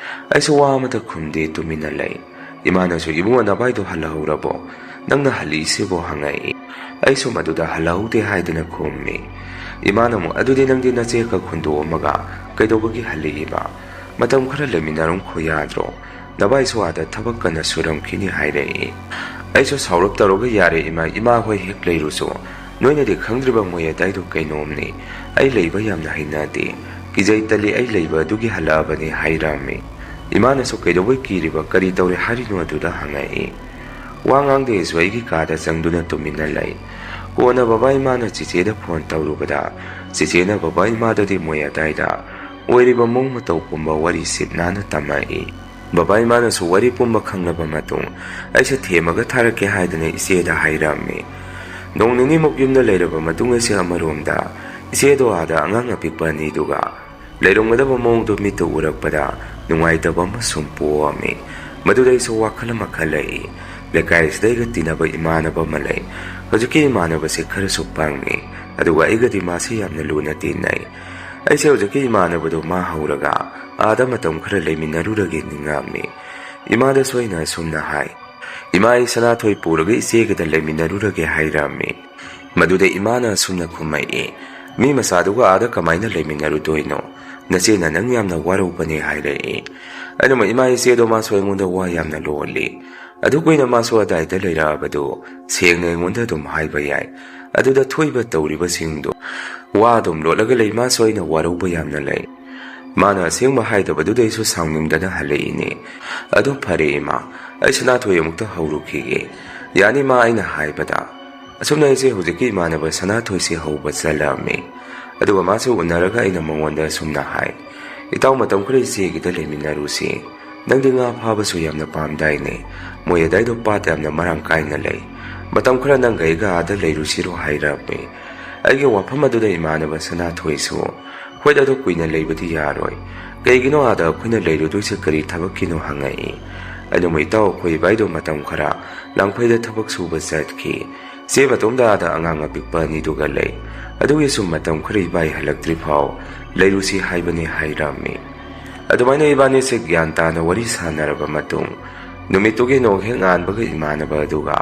ꯑꯩꯁꯨ ꯋꯥ ꯑꯃꯇ ꯈꯨꯝꯗꯦ, ꯇꯨꯃꯤꯟꯅ ꯂꯩ꯫ ꯏꯃꯥꯅꯁꯨ, "ꯏꯕꯨꯡꯉꯣ, ꯅꯚꯥꯏꯗꯣ ꯍꯜꯂꯛꯍꯧꯔꯕꯣ? ꯅꯪꯅ ꯍꯜꯂꯛꯏꯁꯤꯕꯣ?" ꯍꯪꯉꯛꯏ꯫ ꯑꯩꯁꯨ ꯃꯗꯨꯗ "ꯍꯜꯂꯛꯍꯧꯗꯦ" ꯍꯥꯏꯗꯅ ꯈꯨꯝꯃꯤ꯫ ꯏꯃꯥꯅ ꯑꯃꯨꯛ, "ꯑꯗꯨꯗꯤ ꯅꯪꯗꯤ ꯅꯆꯦ ꯈꯛ ꯍꯨꯟꯗꯣꯛꯑꯝꯃꯒ ꯀꯩꯗꯧꯕꯒꯤ ꯍꯜꯂꯛꯏꯕ? ꯃꯇꯝ ꯈꯔ ꯂꯩꯃꯤꯟꯅꯔꯝꯈꯣ ꯌꯥꯗ꯭ꯔꯣ? ꯅꯚꯥꯏꯁꯨ ꯑꯥꯗ ꯊꯕꯛ ꯀꯟꯅ ꯁꯨꯔꯝꯈꯤꯅꯤ" ꯍꯥꯏꯔꯛꯏ꯫ ꯑꯩꯁꯨ ꯁꯥꯎꯔꯞ ꯇꯧꯔꯒ, "ꯌꯥꯔꯦ ꯏꯃꯥ, ꯏꯃꯥ ꯍꯣꯏ ꯍꯦꯛ ꯂꯩꯔꯨꯁꯨ꯫ ꯅꯣꯏꯅꯗꯤ ꯈꯪꯗ꯭ꯔꯤꯕ ꯃꯣꯏ ꯑꯗꯥꯏꯗꯣ ꯀꯩꯅꯣꯝꯅꯤ꯫ ꯑꯩ ꯂꯩꯕ ꯌꯥꯝꯅ ꯍꯩꯅꯗꯦ꯫ ꯀꯤꯖꯩ ꯇꯜꯂꯤ, ꯑꯩ ꯂꯩꯕ ꯑꯗꯨꯒꯤ ꯍꯜꯂꯛꯑꯕꯅꯤ" ꯍꯥꯏꯔꯝꯃꯤ꯫ ꯏꯃꯥꯅꯁꯨ "ꯀꯩꯗꯧꯕꯩ ꯀꯤꯔꯤꯕ, ꯀꯔꯤ ꯇꯧꯔꯦ ꯍꯥꯏꯔꯤꯅꯣ?" ꯑꯗꯨꯗ ꯍꯪꯉꯛꯏ꯫ ꯋꯥ ꯉꯥꯡꯗꯦ ꯑꯩꯁꯨ ꯑꯩꯒꯤ ꯀꯥꯗ ꯆꯪꯗꯨꯅ ꯇꯨꯃꯤꯟꯅ ꯂꯩ꯫ ꯀꯣꯟꯅ ꯕꯕꯥ ꯏꯃꯥꯅ ꯆꯤꯆꯦꯗ ꯐꯣꯟ ꯇꯧꯔꯨꯕꯗ, ꯆꯤꯆꯦꯅ ꯕꯕꯥ ꯏꯃꯥꯗꯗꯤ ꯃꯣꯏ ꯑꯗꯥꯏꯗ ꯑꯣꯏꯔꯤꯕ ꯃꯑꯣꯡ ꯃꯇꯧ ꯄꯨꯝꯕ ꯋꯥꯔꯤ ꯁꯤꯠ ꯅꯥꯟꯅ ꯇꯝꯃꯛꯏ꯫ ꯕꯕꯥ ꯏꯃꯥꯅꯁꯨ ꯋꯥꯔꯤ ꯄꯨꯝꯕ ꯈꯪꯂꯕ ꯃꯇꯨꯡ, ꯑꯩꯁꯦ ꯊꯦꯝꯃꯒ ꯊꯥꯔꯛꯀꯦ ꯍꯥꯏꯗꯅ ꯏꯆꯦꯗ ꯍꯥꯏꯔꯝꯃꯤ꯫ ꯅꯣꯡ ꯅꯤꯅꯤꯃꯨꯛ ꯌꯨꯝꯗ ꯂꯩꯔꯕ ꯃꯇꯨꯡ, ꯑꯩꯁꯦ ꯑꯃꯔꯣꯝꯗ ꯏꯆꯦꯗꯣ ꯑꯥꯗ ꯑꯉꯥꯡ ꯑꯄꯤꯛꯄ ꯑꯅꯤꯗꯨꯒ ꯂꯩꯔꯝꯒꯗꯕ ꯃꯑꯣꯡꯗꯣ ꯃꯤꯠꯇ ꯎꯔꯛꯄꯗ ꯅꯨꯡꯉꯥꯏꯇꯕ ꯑꯃ ꯁꯨꯝ ꯄꯣꯛꯑꯝꯃꯤ꯫ ꯃꯗꯨꯗ ꯑꯩꯁꯨ ꯋꯥꯈꯜ ꯑꯃ ꯈꯜꯂꯛꯏ꯫ ꯂꯩꯀꯥꯏꯁꯤꯗ ꯑꯩꯒ ꯇꯤꯟꯅꯕ ꯏꯃꯥꯟꯅꯕ ꯑꯃ ꯂꯩ꯫ ꯍꯧꯖꯤꯛꯀꯤ ꯏꯃꯥꯟꯅꯕꯁꯦ ꯈꯔꯁꯨ ꯄꯪꯉꯤ, ꯑꯗꯨꯒ ꯑꯩꯒꯗꯤ ꯃꯥꯁꯦ ꯌꯥꯝꯅ ꯂꯨꯅ ꯇꯤꯟꯅꯩ꯫ ꯑꯩꯁꯦ ꯍꯧꯖꯤꯛꯀꯤ ꯏꯃꯥꯟꯅꯕꯗꯣ ꯃꯥ ꯍꯧꯔꯒ ꯑꯥꯗ ꯃꯇꯝ ꯈꯔ ꯂꯩꯃꯤꯟꯅꯔꯨꯔꯒꯦ ꯅꯤꯡꯉꯝꯃꯤ꯫ ꯏꯃꯥꯗꯁꯨ ꯑꯩꯅ ꯑꯁꯨꯝꯅ ꯍꯥꯏ, "ꯏꯃꯥ, ꯑꯩ ꯁꯅꯥꯊꯣꯏ ꯄꯨꯔꯒ ꯏꯆꯦꯒꯗ ꯂꯩꯃꯤꯟꯅꯔꯨꯔꯒꯦ" ꯍꯥꯏꯔꯝꯃꯤ꯫ ꯃꯗꯨꯗ ꯏꯃꯥꯅ ꯑꯁꯨꯝꯅ ꯈꯨꯝꯃꯛꯏ, "ꯃꯤ ꯃꯆꯥꯗꯨꯒ ꯑꯥꯗ ꯀꯃꯥꯏꯅ ꯂꯩꯃꯤꯟꯅꯔꯨꯗꯣꯏꯅꯣ? ꯅꯆꯦꯅ ꯅꯪ ꯌꯥꯝꯅ ꯋꯥꯔꯧꯕꯅꯦ" ꯍꯥꯏꯔꯛꯏ꯫ ꯑꯩꯅ ꯑꯃꯨꯛ, "ꯏꯃꯥ, ꯏꯆꯦꯗꯣ ꯃꯥꯁꯨ ꯑꯩꯉꯣꯟꯗ ꯋꯥ ꯌꯥꯝꯅ ꯂꯣꯜꯂꯤ꯫ ꯑꯗꯨ ꯀꯨꯏꯅ ꯃꯥꯁꯨ ꯑꯗꯥꯏꯗ ꯂꯩꯔꯛꯑꯕꯗꯨ ꯁꯦꯡꯅ ꯑꯩꯉꯣꯟꯗ ꯑꯗꯨꯝ ꯍꯥꯏꯕ ꯌꯥꯏ꯫ ꯑꯗꯨꯗ ꯊꯣꯛꯏꯕ ꯇꯧꯔꯤꯕꯁꯤꯡꯗꯣ ꯋꯥ ꯑꯗꯨꯝ ꯂꯣꯠꯂꯒ ꯂꯩ꯫ ꯃꯥꯁꯨ ꯑꯩꯅ ꯋꯥꯔꯧꯕ ꯌꯥꯝꯅ ꯂꯩ"꯫ ꯃꯥꯅ ꯑꯁꯦꯡꯕ ꯍꯥꯏꯗꯕꯗꯨꯗ ꯑꯩꯁꯨ ꯁꯥꯎꯅꯤꯡꯗꯅ ꯍꯜꯂꯛꯏꯅꯦ꯫ "ꯑꯗꯨ ꯐꯔꯦ ꯏꯃꯥ, ꯑꯩ ꯁꯅꯥꯊꯣꯏ ꯑꯃꯨꯛꯇ ꯍꯧꯔꯨꯈꯤꯒꯦ꯫ ꯌꯥꯅꯤ ꯃꯥ, ꯑꯩꯅ ꯍꯥꯏꯕꯗ"꯫ ꯑꯁꯨꯝꯅ ꯑꯩꯁꯦ ꯍꯧꯖꯤꯛꯀꯤ ꯏꯃꯥꯟꯅꯕ ꯁꯅꯥꯊꯣꯏꯁꯦ ꯍꯧꯕ ꯆꯠꯂꯝꯃꯤ꯫ ꯑꯗꯨꯒ ꯃꯥꯁꯦ ꯎꯅꯔꯒ ꯑꯩꯅ ꯃꯉꯣꯟꯗ ꯑꯁꯨꯝꯅ ꯍꯥꯏ, "ꯏꯇꯥꯎ, ꯃꯇꯝ ꯈꯔ ꯏꯆꯦꯒꯤꯗ ꯂꯩꯃꯤꯟꯅꯔꯨꯁꯤ꯫ ꯅꯪꯗꯤ ꯉꯥ ꯐꯥꯕꯁꯨ ꯌꯥꯝꯅ ꯄꯥꯝꯗꯥꯏꯅꯦ? ꯃꯣꯏ ꯑꯗꯥꯏꯗꯣ ꯄꯥꯠ ꯌꯥꯝꯅ ꯃꯔꯥꯡ ꯀꯥꯏꯅ ꯂꯩ꯫ ꯃꯇꯝ ꯈꯔ ꯅꯪꯒ ꯑꯩꯒ ꯑꯥꯗ ꯂꯩꯔꯨꯁꯤꯔꯣ?" ꯍꯥꯏꯔꯝꯃꯤ꯫ ꯑꯩꯒꯤ ꯋꯥꯐꯝ ꯑꯗꯨꯗ ꯏꯃꯥꯟꯅꯕ ꯁꯅꯥꯊꯣꯏꯁꯨ, "ꯍꯣꯏ, ꯑꯗꯣ ꯀꯨꯏꯅ ꯂꯩꯕꯗꯤ ꯌꯥꯔꯣꯏ꯫ ꯀꯩꯒꯤꯅꯣ ꯑꯥꯗ ꯑꯩꯈꯣꯏꯅ ꯂꯩꯔꯨꯗꯣꯏꯁꯦ, ꯀꯔꯤ ꯊꯕꯛꯀꯤꯅꯣ?" ꯍꯪꯉꯛꯏ꯫ ꯑꯩꯅ ꯑꯃꯨꯛ, "ꯏꯇꯥꯎ, ꯑꯩꯈꯣꯏ ꯏꯕꯥꯏꯗꯣ ꯃꯇꯝ ꯈꯔ ꯂꯥꯡꯐꯩꯗ ꯊꯕꯛ ꯁꯨꯕ ꯆꯠꯈꯤ꯫ ꯆꯦ ꯃꯇꯣꯝꯗ ꯑꯥꯗ ꯑꯉꯥꯡ ꯑꯄꯤꯛꯄ ꯑꯅꯤꯗꯨꯒ ꯂꯩ꯫ ꯑꯗꯨꯒꯤꯁꯨ ꯃꯇꯝ ꯈꯔ ꯏꯕꯥꯏ ꯍꯜꯂꯛꯇ꯭ꯔꯤ ꯐꯥꯎ ꯂꯩꯔꯨꯁꯤ ꯍꯥꯏꯕꯅꯤ" ꯍꯥꯏꯔꯝꯃꯤ꯫ ꯑꯗꯨꯃꯥꯏꯅ ꯏꯕꯥꯅꯤꯁꯦ ꯒ꯭ꯌꯥꯟ ꯇꯥꯅ ꯋꯥꯔꯤ ꯁꯥꯟꯅꯔꯕ ꯃꯇꯨꯡ, ꯅꯨꯃꯤꯠꯇꯨꯒꯤ ꯅꯣꯡ ꯍꯦꯛ ꯉꯥꯟꯕꯒ ꯏꯃꯥꯟꯅꯕ ꯑꯗꯨꯒ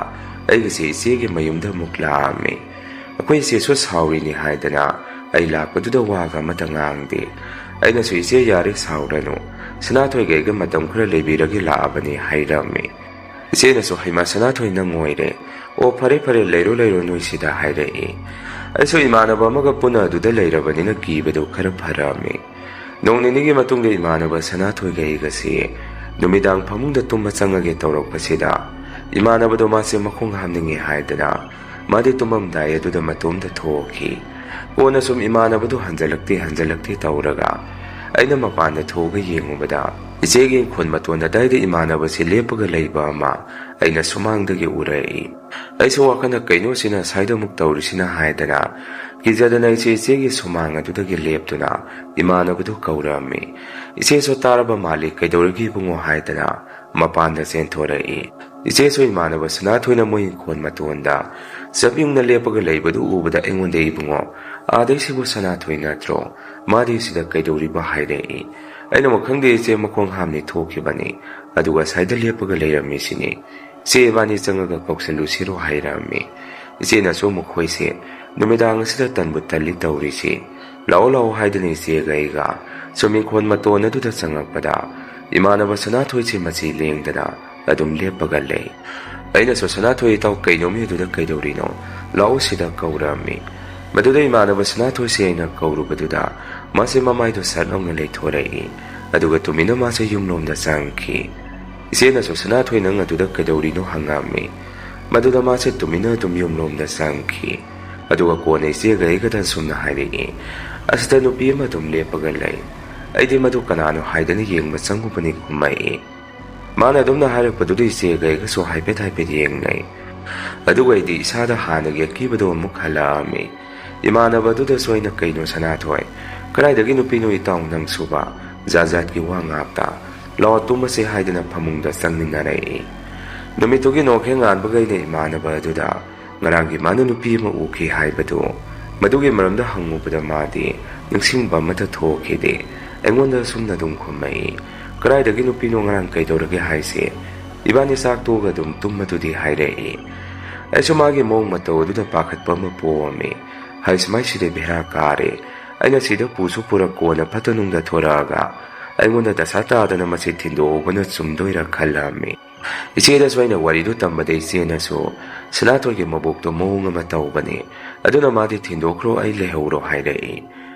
ꯑꯩꯒꯤꯁꯦ ꯏꯆꯦꯒꯤ ꯃꯌꯨꯝꯗ ꯑꯃꯨꯛ ꯂꯥꯛꯑꯝꯃꯤ꯫ ꯑꯩꯈꯣꯏ ꯏꯆꯦꯁꯨ ꯁꯥꯎꯔꯤꯅꯤ ꯍꯥꯏꯗꯅ ꯑꯩ ꯂꯥꯛꯄꯗꯨꯗ ꯋꯥꯒ ꯑꯃꯠꯇ ꯉꯥꯡꯗꯦ꯫ ꯑꯩꯅꯁꯨ, "ꯏꯆꯦ, ꯌꯥꯔꯦ, ꯁꯥꯎꯔꯅꯨ꯫ ꯁꯅꯥꯊꯣꯏꯒ ꯑꯩꯒ ꯃꯇꯝ ꯈꯔ ꯂꯩꯕꯤꯔꯒꯦ ꯂꯥꯛꯑꯕꯅꯤ" ꯍꯥꯏꯔꯝꯃꯤ꯫ ꯏꯆꯦꯅꯁꯨ, "ꯍꯩꯃꯥ, ꯁꯅꯥꯊꯣꯏ ꯅꯪ ꯑꯣꯏꯔꯦ꯫ ꯑꯣ, ꯐꯔꯦ, ꯐꯔꯦ, ꯂꯩꯔꯣ, ꯂꯩꯔꯣ ꯅꯣꯏ ꯁꯤꯗ" ꯍꯥꯏꯔꯛꯏ꯫ ꯑꯩꯁꯨ ꯏꯃꯥꯟꯅꯕ ꯑꯃꯒ ꯄꯨꯟꯅ ꯑꯗꯨꯗ ꯂꯩꯔꯕꯅꯤꯅ ꯀꯤꯕꯗꯨ ꯈꯔ ꯐꯔꯛꯑꯝꯃꯤ꯫ ꯅꯣꯡ ꯅꯤꯅꯤꯒꯤ ꯃꯇꯨꯡꯗ ꯏꯃꯥꯟꯅꯕ ꯁꯅꯥꯊꯣꯏꯒ ꯑꯩꯒꯁꯤ ꯅꯨꯃꯤꯗꯥꯡ ꯐꯃꯨꯡꯗ ꯇꯨꯝꯕ ꯆꯪꯉꯒꯦ ꯇꯧꯔꯛꯄꯁꯤꯗ, ꯏꯃꯥꯟꯅꯕꯗꯣ ꯃꯥꯁꯦ ꯃꯈꯣꯡ ꯍꯥꯝꯅꯤꯡꯉꯦ ꯍꯥꯏꯗꯅ ꯃꯥꯗꯤ ꯇꯨꯝꯃꯝꯗꯥꯏ ꯑꯗꯨꯗ ꯃꯇꯣꯝꯇ ꯊꯣꯛꯈꯤ꯫ ꯀꯣꯟꯅ ꯁꯨꯝ ꯏꯃꯥꯟꯅꯕꯗꯨ ꯍꯟꯖꯜꯂꯛꯇꯦ, ꯍꯟꯖꯜꯂꯛꯇꯦ ꯇꯧꯔꯒ ꯑꯩꯅ ꯃꯄꯥꯟꯗ ꯊꯣꯛꯑꯒ ꯌꯦꯡꯉꯨꯕꯗ, ꯏꯆꯦꯒꯤ ꯏꯪꯈꯣꯜ ꯃꯇꯣꯟ ꯑꯗꯥꯏꯗ ꯏꯃꯥꯟꯅꯕꯁꯤ ꯂꯦꯞꯄꯒ ꯂꯩꯕ ꯑꯃ ꯑꯩꯅ ꯁꯨꯃꯥꯡꯗꯒꯤ ꯎꯔꯛꯏ꯫ ꯑꯩꯁꯨ ꯋꯥꯈꯜꯗ ꯀꯩꯅꯣ ꯁꯤꯅ ꯁ꯭ꯋꯥꯏꯗ ꯑꯃꯨꯛ ꯇꯧꯔꯤꯁꯤꯅ ꯍꯥꯏꯗꯅ, ꯀꯤꯖꯗꯅ ꯑꯩꯁꯦ ꯏꯆꯦꯒꯤ ꯁꯨꯃꯥꯡ ꯑꯗꯨꯗꯒꯤ ꯂꯦꯞꯇꯨꯅ ꯏꯃꯥꯟꯅꯕꯗꯨ ꯀꯧꯔꯛꯑꯝꯃꯤ꯫ ꯏꯆꯦꯁꯨ ꯇꯥꯔꯕ ꯃꯥꯜꯂꯤ, "ꯀꯩꯗꯧꯔꯒꯦ ꯏꯕꯨꯡꯉꯣ?" ꯍꯥꯏꯗꯅ ꯃꯄꯥꯟꯗ ꯆꯦꯟꯊꯣꯔꯛꯏ꯫ ꯏꯆꯦꯁꯨ ꯏꯃꯥꯟꯅꯕ ꯁꯅꯥꯊꯣꯏꯅ ꯃꯣꯏ ꯏꯪꯈꯣꯜ ꯃꯇꯣꯟꯗ ꯆꯞ ꯌꯨꯡꯅ ꯂꯦꯞꯄꯒ ꯂꯩꯕꯗꯨ ꯎꯕꯗ ꯑꯩꯉꯣꯟꯗ, "ꯏꯕꯨꯡꯉꯣ, ꯑꯥꯗꯩꯁꯤꯕꯨ ꯁꯅꯥꯊꯣꯏ ꯅꯠꯇ꯭ꯔꯣ? ꯃꯥꯗꯤ ꯁꯤꯗ ꯀꯩꯗꯧꯔꯤꯕ?" ꯍꯥꯏꯔꯛꯏ꯫ ꯑꯩꯅ ꯑꯃꯨꯛ, "ꯈꯪꯗꯦ ꯏꯆꯦ, ꯃꯈꯣꯡ ꯍꯥꯝꯅꯤ ꯊꯣꯛꯈꯤꯕꯅꯤ, ꯑꯗꯨꯒ ꯁ꯭ꯋꯥꯏꯗ ꯂꯦꯞꯄꯒ ꯂꯩꯔꯝꯃꯤꯁꯤꯅꯤ꯫ ꯏꯆꯦ ꯏꯕꯥꯅꯤ ꯆꯪꯉꯒ ꯀꯧꯁꯜꯂꯨꯁꯤꯔꯣ?" ꯍꯥꯏꯔꯛꯑꯝꯃꯤ꯫ ꯏꯆꯦꯅꯁꯨ ꯃꯈꯣꯏꯁꯦ ꯅꯨꯃꯤꯗꯥꯡ ꯑꯁꯤꯗ ꯇꯟꯕꯨ ꯇꯜꯂꯤ ꯇꯧꯔꯤꯁꯤ꯫ "ꯂꯥꯛꯑꯣ ꯂꯥꯛꯑꯣ" ꯍꯥꯏꯗꯅ ꯏꯆꯦꯒ ꯑꯩꯒ ꯁꯨꯝ ꯏꯪꯈꯣꯜ ꯃꯇꯣꯟ ꯑꯗꯨꯗ ꯆꯪꯉꯛꯄꯗ, ꯏꯃꯥꯟꯅꯕ ꯁꯅꯥꯊꯣꯏꯁꯦ ꯃꯆꯤ ꯂꯦꯡꯗꯅ ꯑꯗꯨꯝ ꯂꯦꯞꯄꯒ ꯂꯩ꯫ ꯑꯩꯅꯁꯨ, "ꯁꯅꯥꯊꯣꯏ ꯏꯇꯥꯎ, ꯀꯩꯅꯣꯃꯤ ꯑꯗꯨꯗ ꯀꯩꯗꯧꯔꯤꯅꯣ? ꯂꯥꯛꯑꯣ ꯁꯤꯗ" ꯀꯧꯔꯛꯑꯝꯃꯤ꯫ ꯃꯗꯨꯗ ꯏꯃꯥꯟꯅꯕ ꯁꯅꯥꯊꯣꯏꯁꯦ ꯑꯩꯅ ꯀꯧꯔꯨꯕꯗꯨꯗ ꯃꯥꯁꯦ ꯃꯃꯥꯏꯗꯣ ꯁꯠ ꯂꯥꯎꯅ ꯂꯩꯊꯣꯔꯛꯏ꯫ ꯑꯗꯨꯒ ꯇꯨꯃꯤꯟꯅ ꯃꯥꯁꯦ ꯌꯨꯝꯂꯣꯝꯗ ꯆꯪꯈꯤ꯫ ꯏꯆꯦꯅꯁꯨ, "ꯁꯅꯥꯊꯣꯏ, ꯅꯪ ꯑꯗꯨꯗ ꯀꯩꯗꯧꯔꯤꯅꯣ?" ꯍꯪꯉꯛꯑꯝꯃꯤ꯫ ꯃꯗꯨꯗ ꯃꯥꯁꯦ ꯇꯨꯃꯤꯟꯅ ꯑꯗꯨꯝ ꯌꯨꯝꯂꯣꯝꯗ ꯆꯪꯈꯤ꯫ ꯑꯗꯨꯒ ꯀꯣꯟꯅ ꯏꯆꯦꯒ ꯑꯩꯒꯗ ꯑꯁꯨꯝꯅ ꯍꯥꯏꯔꯛꯏ, "ꯑꯁꯤꯗ ꯅꯨꯄꯤ ꯑꯃ ꯑꯗꯨꯝ ꯂꯦꯞꯄꯒ ꯂꯩ꯫ ꯑꯩꯗꯤ ꯃꯗꯨ ꯀꯅꯥꯅꯣ ꯍꯥꯏꯗꯅ ꯌꯦꯡꯕ ꯆꯪꯉꯨꯕꯅꯤ" ꯈꯨꯝꯃꯛꯏ꯫ ꯃꯥꯅ ꯑꯗꯨꯝꯅ ꯍꯥꯏꯔꯛꯄꯗꯨꯗ ꯏꯆꯦꯒ ꯑꯩꯒꯁꯨ ꯍꯥꯏꯐꯦꯠ ꯍꯥꯏꯐꯦꯠ ꯌꯦꯡꯅꯩ꯫ ꯑꯗꯨꯒ ꯑꯩꯗꯤ ꯏꯁꯥꯗ ꯍꯥꯟꯅꯒꯤ ꯑꯀꯤꯕꯗꯣ ꯑꯃꯨꯛ ꯍꯜꯂꯛꯑꯝꯃꯤ꯫ ꯏꯃꯥꯟꯅꯕꯗꯨꯗꯁꯨ ꯑꯩꯅ, "ꯀꯩꯅꯣ ꯁꯅꯥꯊꯣꯏ, ꯀꯗꯥꯏꯗꯒꯤ ꯅꯨꯄꯤꯅꯣ ꯏꯇꯥꯎ ꯅꯪꯁꯨꯕ? ꯖꯥꯠ ꯖꯥꯠꯀꯤ ꯋꯥ ꯉꯥꯛꯇ꯫ ꯂꯥꯛꯑꯣ ꯇꯨꯝꯃꯁꯦ" ꯍꯥꯏꯗꯅ ꯐꯃꯨꯡꯗ ꯆꯪꯃꯤꯟꯅꯔꯛꯏ꯫ ꯅꯨꯃꯤꯠꯇꯨꯒꯤ ꯅꯣꯡꯈꯦꯡ ꯉꯥꯟꯕꯒ ꯑꯩꯅ ꯏꯃꯥꯟꯅꯕ ꯑꯗꯨꯗ ꯉꯔꯥꯡꯒꯤ ꯃꯥꯅ ꯅꯨꯄꯤ ꯑꯃ ꯎꯈꯤ ꯍꯥꯏꯕꯗꯨ, ꯃꯗꯨꯒꯤ ꯃꯔꯝꯗ ꯍꯪꯉꯨꯕꯗ ꯃꯥꯗꯤ ꯅꯤꯡꯁꯤꯡꯕ ꯑꯃꯠꯇ ꯊꯣꯛꯈꯤꯗꯦ꯫ ꯑꯩꯉꯣꯟꯗ ꯑꯁꯨꯝꯅ ꯑꯗꯨꯝ ꯈꯨꯝꯃꯛꯏ, "ꯀꯗꯥꯏꯗꯒꯤ ꯅꯨꯄꯤꯅꯣ ꯉꯔꯥꯡ ꯀꯩꯗꯧꯔꯒꯦ ꯍꯥꯏꯁꯦ? ꯏꯕꯥꯅꯤ ꯆꯥꯛ ꯇꯣꯛꯑꯒ ꯑꯗꯨꯝ ꯇꯨꯝꯕꯗꯨꯗꯤ" ꯍꯥꯏꯔꯛꯏ꯫ ꯑꯩꯁꯨ ꯃꯥꯒꯤ ꯃꯑꯣꯡ ꯃꯇꯧ ꯑꯗꯨꯗ ꯄꯥꯈꯠꯄ ꯑꯃ ꯄꯣꯛꯑꯝꯃꯤ꯫ ꯍꯥꯏꯁ ꯃꯥꯏꯁꯤꯗꯤ ꯕꯦꯔꯥ ꯀꯥꯔꯦ꯫ ꯑꯩꯅ ꯁꯤꯗ ꯄꯨꯁꯨ ꯄꯨꯔꯛ ꯀꯣꯟꯅ ꯐꯠꯇ ꯅꯨꯡꯗ ꯊꯣꯔꯛꯑꯒ ꯑꯩꯉꯣꯟꯗ ꯗꯁꯥ ꯇꯥꯗꯅ ꯃꯁꯤ ꯊꯤꯟꯗꯣꯛꯍꯧꯕꯅ ꯆꯨꯝꯗꯣꯏꯔꯥ ꯈꯜꯂꯝꯃꯤ꯫ ꯏꯆꯦꯗꯁꯨ ꯑꯩꯅ ꯋꯥꯔꯤꯗꯨ ꯇꯝꯕꯗ ꯏꯆꯦꯅꯁꯨ, "ꯁꯅꯥꯊꯣꯏꯒꯤ ꯃꯕꯣꯛꯇꯣ ꯃꯑꯣꯡ ꯑꯃ ꯇꯧꯕꯅꯤ, ꯑꯗꯨꯅ ꯃꯥꯗꯤ ꯊꯤꯟꯗꯣꯛꯈ꯭ꯔꯣ, ꯑꯩ ꯂꯩꯍꯧꯔꯣ" ꯍꯥꯏꯔꯛꯏ꯫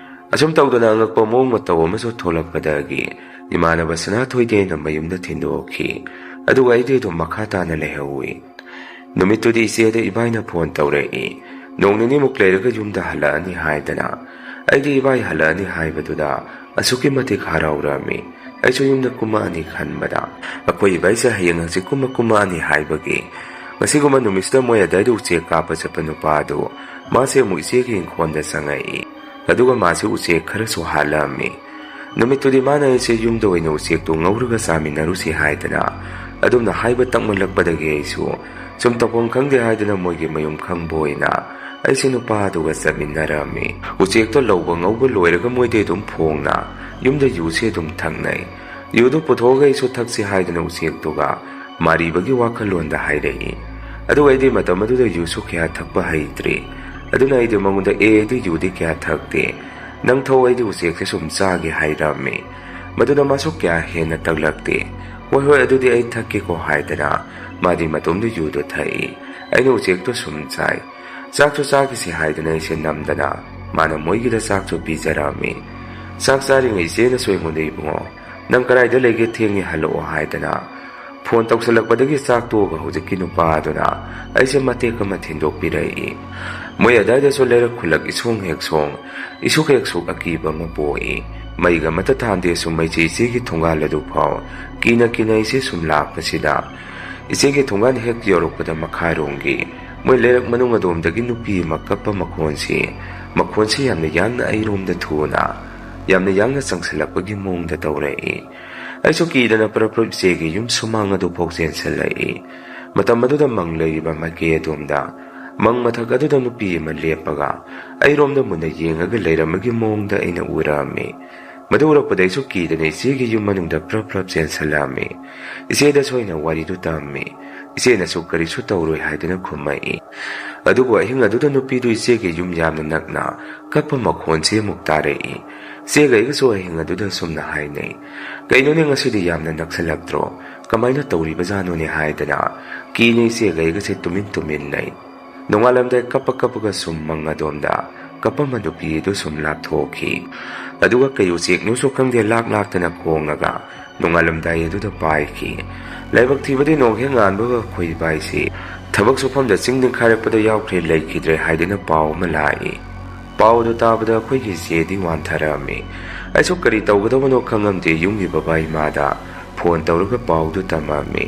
ꯑꯁꯨꯝ ꯇꯧꯗꯅ ꯑꯉꯛꯄ ꯃꯑꯣꯡ ꯃꯇꯧ ꯑꯃꯁꯨ ꯊꯣꯛꯂꯛꯄꯗꯒꯤ ꯏꯃꯥꯟꯅꯕ ꯁꯅꯥꯊꯣꯏꯗꯤ ꯑꯩꯅ ꯃꯌꯨꯝꯗ ꯊꯤꯟꯗꯣꯛꯈꯤ꯫ ꯑꯗꯨꯒ ꯑꯩꯗꯤ ꯑꯗꯨꯝ ꯃꯈꯥ ꯇꯥꯅ ꯂꯩꯍꯧꯏ꯫ ꯅꯨꯃꯤꯠꯇꯨꯗꯤ ꯏꯆꯦꯗ ꯏꯕꯥꯏꯅ ꯐꯣꯟ ꯇꯧꯔꯛꯏ꯫ ꯅꯣꯡ ꯅꯤꯅꯤꯃꯨꯛ ꯂꯩꯔꯒ ꯌꯨꯝꯗ ꯍꯜꯂꯛꯑꯅꯤ ꯍꯥꯏꯗꯅ꯫ ꯑꯩꯗꯤ ꯏꯕꯥꯏ ꯍꯜꯂꯛꯑꯅꯤ ꯍꯥꯏꯕꯗꯨꯗ ꯑꯁꯨꯛꯀꯤ ꯃꯇꯤꯛ ꯍꯔꯥꯎꯔꯝꯃꯤ꯫ ꯑꯩꯁꯨ ꯌꯨꯝꯗ ꯀꯨꯝꯃꯛꯑꯅꯤ ꯈꯟꯕꯗ꯫ ꯑꯩꯈꯣꯏ ꯏꯕꯥꯏꯁꯦ ꯍꯌꯦꯡ ꯍꯪꯆꯤꯠꯀꯨꯝꯕ ꯀꯨꯝꯃꯛꯑꯅꯤ ꯍꯥꯏꯕꯒꯤ꯫ ꯉꯁꯤꯒꯨꯝꯕ ꯅꯨꯃꯤꯠꯁꯤꯗ ꯃꯣꯏ ꯑꯗꯥꯏꯗ ꯎꯆꯦꯛ ꯀꯥꯞꯄ ꯆꯠꯄ ꯅꯨꯄꯥꯗꯨ, ꯃꯥꯁꯦ ꯑꯃꯨꯛ ꯏꯆꯦꯒꯤ ꯏꯪꯈꯣꯜꯗ ꯆꯪꯉꯛꯏ꯫ ꯑꯗꯨꯒ ꯃꯥꯁꯦ ꯎꯆꯦꯛ ꯈꯔꯁꯨ ꯍꯥꯠꯂꯝꯃꯤ꯫ ꯅꯨꯃꯤꯠꯇꯨꯗꯤ ꯃꯥꯅ ꯑꯩꯁꯦ ꯌꯨꯝꯗ ꯑꯣꯏꯅ ꯎꯆꯦꯛꯇꯨ ꯉꯧꯔꯒ ꯆꯥꯃꯤꯟꯅꯔꯨꯁꯤ ꯍꯥꯏꯗꯅ꯫ ꯑꯗꯨꯝꯅ ꯍꯥꯏꯕ ꯇꯛꯃꯜꯂꯛꯄꯗꯒꯤ ꯑꯩꯁꯨ ꯁꯨꯝ ꯇꯧꯐꯝ ꯈꯪꯗꯦ ꯍꯥꯏꯗꯅ ꯃꯣꯏꯒꯤ ꯃꯌꯨꯝ ꯈꯪꯕ ꯑꯣꯏꯅ ꯑꯩꯁꯦ ꯅꯨꯄꯥꯗꯨꯒ ꯆꯠꯃꯤꯟꯅꯔꯝꯃꯤ꯫ ꯎꯆꯦꯛꯇꯣ ꯂꯧꯕ ꯉꯧꯕ ꯂꯣꯏꯔꯒ ꯃꯣꯏꯗꯤ ꯑꯗꯨꯝ ꯐꯣꯡꯅ ꯌꯨꯝꯗ ꯌꯨꯁꯦ ꯑꯗꯨꯝ ꯊꯛꯅꯩ꯫ ꯌꯨꯗꯨ ꯄꯨꯊꯣꯛꯑꯒ ꯑꯩꯁꯨ ꯊꯛꯁꯤ ꯍꯥꯏꯗꯅ ꯎꯆꯦꯛꯇꯨꯒ ꯃꯥꯔꯤꯕꯒꯤ ꯋꯥꯈꯜꯂꯣꯟꯗ ꯍꯥꯏꯔꯛꯏ꯫ ꯑꯗꯨꯒ ꯑꯩꯗꯤ ꯃꯇꯝ ꯑꯗꯨꯗ ꯌꯨꯁꯨ ꯀꯌꯥ ꯊꯛꯄ ꯍꯩꯇ꯭ꯔꯤ꯫ ꯑꯗꯨꯅ ꯑꯩꯗꯤ ꯃꯉꯣꯟꯗ, "ꯑꯦ, ꯑꯩꯗꯤ ꯌꯨꯗꯤ ꯀꯌꯥ ꯊꯛꯇꯦ꯫ ꯅꯪ ꯊꯧ, ꯑꯩꯗꯤ ꯎꯆꯦꯛꯁꯦ ꯁꯨꯝ ꯆꯥꯒꯦ," ꯍꯥꯏꯔꯝꯃꯤ꯫ ꯃꯗꯨꯗ ꯃꯥꯁꯨ ꯀꯌꯥ ꯍꯦꯟꯅ ꯇꯛꯂꯛꯇꯦ꯫ "ꯍꯣꯏ, ꯍꯣꯏ, ꯑꯗꯨꯗꯤ ꯑꯩ ꯊꯛꯀꯦꯀꯣ," ꯍꯥꯏꯗꯅ ꯃꯥꯗꯤ ꯃꯇꯣꯝꯗ ꯌꯨꯗꯣ ꯊꯛꯏ꯫ ꯑꯩꯅ ꯎꯆꯦꯛꯇꯣ ꯁꯨꯝ ꯆꯥꯏ꯫ ꯆꯥꯛꯁꯨ ꯆꯥꯈꯤꯁꯤ ꯍꯥꯏꯗꯅ ꯑꯩꯁꯦ ꯅꯝꯗꯅ ꯃꯥꯅ ꯃꯣꯏꯒꯤꯗ ꯆꯥꯛꯁꯨ ꯄꯤꯖꯔꯛꯑꯝꯃꯤ꯫ ꯆꯥꯛ ꯆꯥꯔꯤꯉꯩ ꯏꯆꯦꯅꯁꯨ ꯑꯩꯉꯣꯟꯗ, "ꯏꯕꯨꯡꯉꯣ, ꯅꯪ ꯀꯗꯥꯏꯗ ꯂꯩꯒꯦ? ꯊꯦꯡꯉꯦ, ꯍꯜꯂꯛꯑꯣ," ꯍꯥꯏꯗꯅ ꯐꯣꯟ ꯇꯧꯁꯜꯂꯛꯄꯗꯒꯤ ꯆꯥꯛ ꯇꯣꯛꯑꯒ ꯍꯧꯖꯤꯛꯀꯤ ꯅꯨꯄꯥꯗꯨꯅ ꯑꯩꯁꯦ ꯃꯇꯦꯛ ꯑꯃ ꯊꯤꯟꯗꯣꯛꯄꯤꯔꯛꯏ꯫ ꯃꯣꯏ ꯑꯗꯥꯏꯗꯁꯨ ꯂꯩꯔꯛ ꯈꯨꯜꯂꯛ ꯏꯁꯣꯡ ꯍꯦꯛ ꯁꯣꯡ, ꯏꯁꯨꯛ ꯍꯦꯛ ꯁꯨꯛ ꯑꯀꯤꯕ ꯑꯃ ꯄꯣꯛꯏ꯫ ꯃꯩꯒ ꯑꯃꯠꯇ ꯊꯥꯟꯗꯦ, ꯁꯨꯝ ꯃꯩꯁꯦ ꯏꯆꯦꯒꯤ ꯊꯣꯡꯒꯥꯜ ꯑꯗꯨꯐꯥꯎ ꯀꯤꯅ ꯀꯤꯅ ꯑꯩꯁꯦ ꯁꯨꯝ ꯂꯥꯛꯄꯁꯤꯗ, ꯏꯆꯦꯒꯤ ꯊꯣꯡꯒꯥꯜ ꯍꯦꯛ ꯌꯧꯔꯛꯄꯗ ꯃꯈꯥꯔꯣꯝꯒꯤ ꯃꯣꯏ ꯂꯩꯔꯛ ꯃꯅꯨꯡ ꯑꯗꯣꯝꯗꯒꯤ ꯅꯨꯄꯤ ꯑꯃ ꯀꯞꯄ ꯃꯈꯣꯟꯁꯤ, ꯃꯈꯣꯟꯁꯤ ꯌꯥꯝꯅ ꯌꯥꯡꯅ ꯑꯩꯔꯣꯝꯗ ꯊꯨꯅ, ꯌꯥꯝꯅ ꯌꯥꯡꯅ ꯆꯪꯁꯤꯜꯂꯛꯄꯒꯤ ꯃꯑꯣꯡꯗ ꯇꯧꯔꯛꯏ꯫ ꯑꯩꯁꯨ ꯀꯤꯗꯅ ꯄ꯭ꯔꯞ ꯄ꯭ꯔꯞ ꯏꯆꯦꯒꯤ ꯌꯨꯝ ꯁꯨꯃꯥꯡ ꯑꯗꯨꯐꯥꯎ ꯆꯦꯟꯁꯤꯜꯂꯛꯏ꯫ ꯃꯇꯝ ꯑꯗꯨꯗ ꯃꯪ ꯂꯩꯔꯤꯕ ꯃꯥꯏꯀꯩ ꯑꯗꯣꯝꯗ ꯃꯪ ꯃꯊꯛ ꯑꯗꯨꯗ ꯅꯨꯄꯤ ꯑꯃ ꯂꯦꯞꯄꯒ ꯑꯩꯔꯣꯝꯗ ꯃꯨꯟꯅ ꯌꯦꯡꯉꯒ ꯂꯩꯔꯝꯕꯒꯤ ꯃꯑꯣꯡꯗ ꯑꯩꯅ ꯎꯔꯛꯑꯝꯃꯤ꯫ ꯃꯗꯨ ꯎꯔꯛꯄꯗ ꯑꯩꯁꯨ ꯀꯤꯗꯅ ꯏꯆꯦꯒꯤ ꯌꯨꯝ ꯃꯅꯨꯡꯗ ꯄ꯭ꯔꯞ ꯄ꯭ꯔꯞ ꯆꯦꯟꯁꯤꯜꯂꯛꯑꯝꯃꯤ꯫ ꯏꯆꯦꯗꯁꯨ ꯑꯩꯅ ꯋꯥꯔꯤꯗꯨ ꯇꯝꯃꯤ꯫ ꯏꯆꯦꯅꯁꯨ ꯀꯔꯤꯁꯨ ꯇꯧꯔꯣꯏ ꯍꯥꯏꯗꯨꯅ ꯈꯨꯝꯃꯛꯏ꯫ ꯑꯗꯨꯕꯨ ꯑꯍꯤꯡ ꯑꯗꯨꯗ ꯅꯨꯄꯤꯗꯨ ꯏꯆꯦꯒꯤ ꯌꯨꯝ ꯌꯥꯝꯅ ꯅꯛꯅ ꯀꯞꯄ ꯃꯈꯣꯟꯁꯤ ꯑꯃꯨꯛ ꯇꯥꯔꯛꯏ꯫ ꯏꯆꯦꯒ ꯑꯩꯒꯁꯨ ꯑꯍꯤꯡ ꯑꯗꯨꯗ ꯑꯁꯨꯝꯅ ꯍꯥꯏꯅꯩ, "ꯀꯩꯅꯣꯅꯦ, ꯉꯁꯤꯗꯤ ꯌꯥꯝꯅ ꯅꯛꯁꯜꯂꯛꯇ꯭ꯔꯣ? ꯀꯃꯥꯏꯅ ꯇꯧꯔꯤꯕꯖꯥꯠꯅꯣꯅꯦ?" ꯍꯥꯏꯗꯅ ꯀꯤꯅ ꯏꯆꯦꯒ ꯑꯩꯒꯁꯦ ꯇꯨꯃꯤꯟ ꯇꯨꯃꯤꯟ ꯂꯩ꯫ ꯅꯣꯡꯉꯥꯜꯂꯝꯗꯥꯏ ꯀꯞꯄ ꯀꯞꯄꯒ ꯁꯨꯝ ꯃꯪ ꯑꯗꯣꯝꯗ ꯀꯞꯄꯝꯕ ꯅꯨꯄꯤ ꯑꯗꯨ ꯁꯨꯝ ꯂꯥꯞꯊꯣꯛꯈꯤ꯫ ꯑꯗꯨꯒ ꯀꯩ ꯎꯆꯦꯛꯅꯣꯁꯨ ꯈꯪꯗꯦ, ꯂꯥꯛ ꯂꯥꯛꯇꯅ ꯈꯣꯡꯉꯒ ꯅꯣꯡꯉꯥꯜꯂꯝꯗꯥꯏ ꯑꯗꯨꯗ ꯄꯥꯏꯈꯤ꯫ ꯂꯥꯏꯕꯛ ꯊꯤꯕꯗꯤ ꯅꯣꯡ ꯍꯦꯛ ꯉꯥꯟꯕꯒ ꯈꯣꯏꯕꯥꯏꯁꯤ ꯊꯕꯛ ꯁꯨꯐꯝꯗ ꯆꯤꯡ ꯅꯤꯡꯈꯥꯏꯔꯛꯄꯗ ꯌꯥꯎꯈ꯭ꯔꯦ, ꯂꯩꯈꯤꯗ꯭ꯔꯦ ꯍꯥꯏꯗꯨꯅ ꯄꯥꯎ ꯑꯃ ꯂꯥꯛꯏ꯫ ꯄꯥꯎ ꯑꯗꯨ ꯇꯥꯕꯗ ꯑꯩꯈꯣꯏꯒꯤ ꯏꯆꯦꯗꯤ ꯋꯥꯟꯊꯔꯝꯃꯤ꯫ ꯑꯩꯁꯨ ꯀꯔꯤ ꯇꯧꯒꯗꯕꯅꯣ ꯈꯪꯉꯝꯗꯦ, ꯌꯨꯝꯒꯤ ꯕꯕꯥ ꯏꯃꯥꯗ ꯐꯣꯟ ꯇꯧꯔꯒ ꯄꯥꯎꯗꯨ ꯇꯝꯃꯝꯃꯤ꯫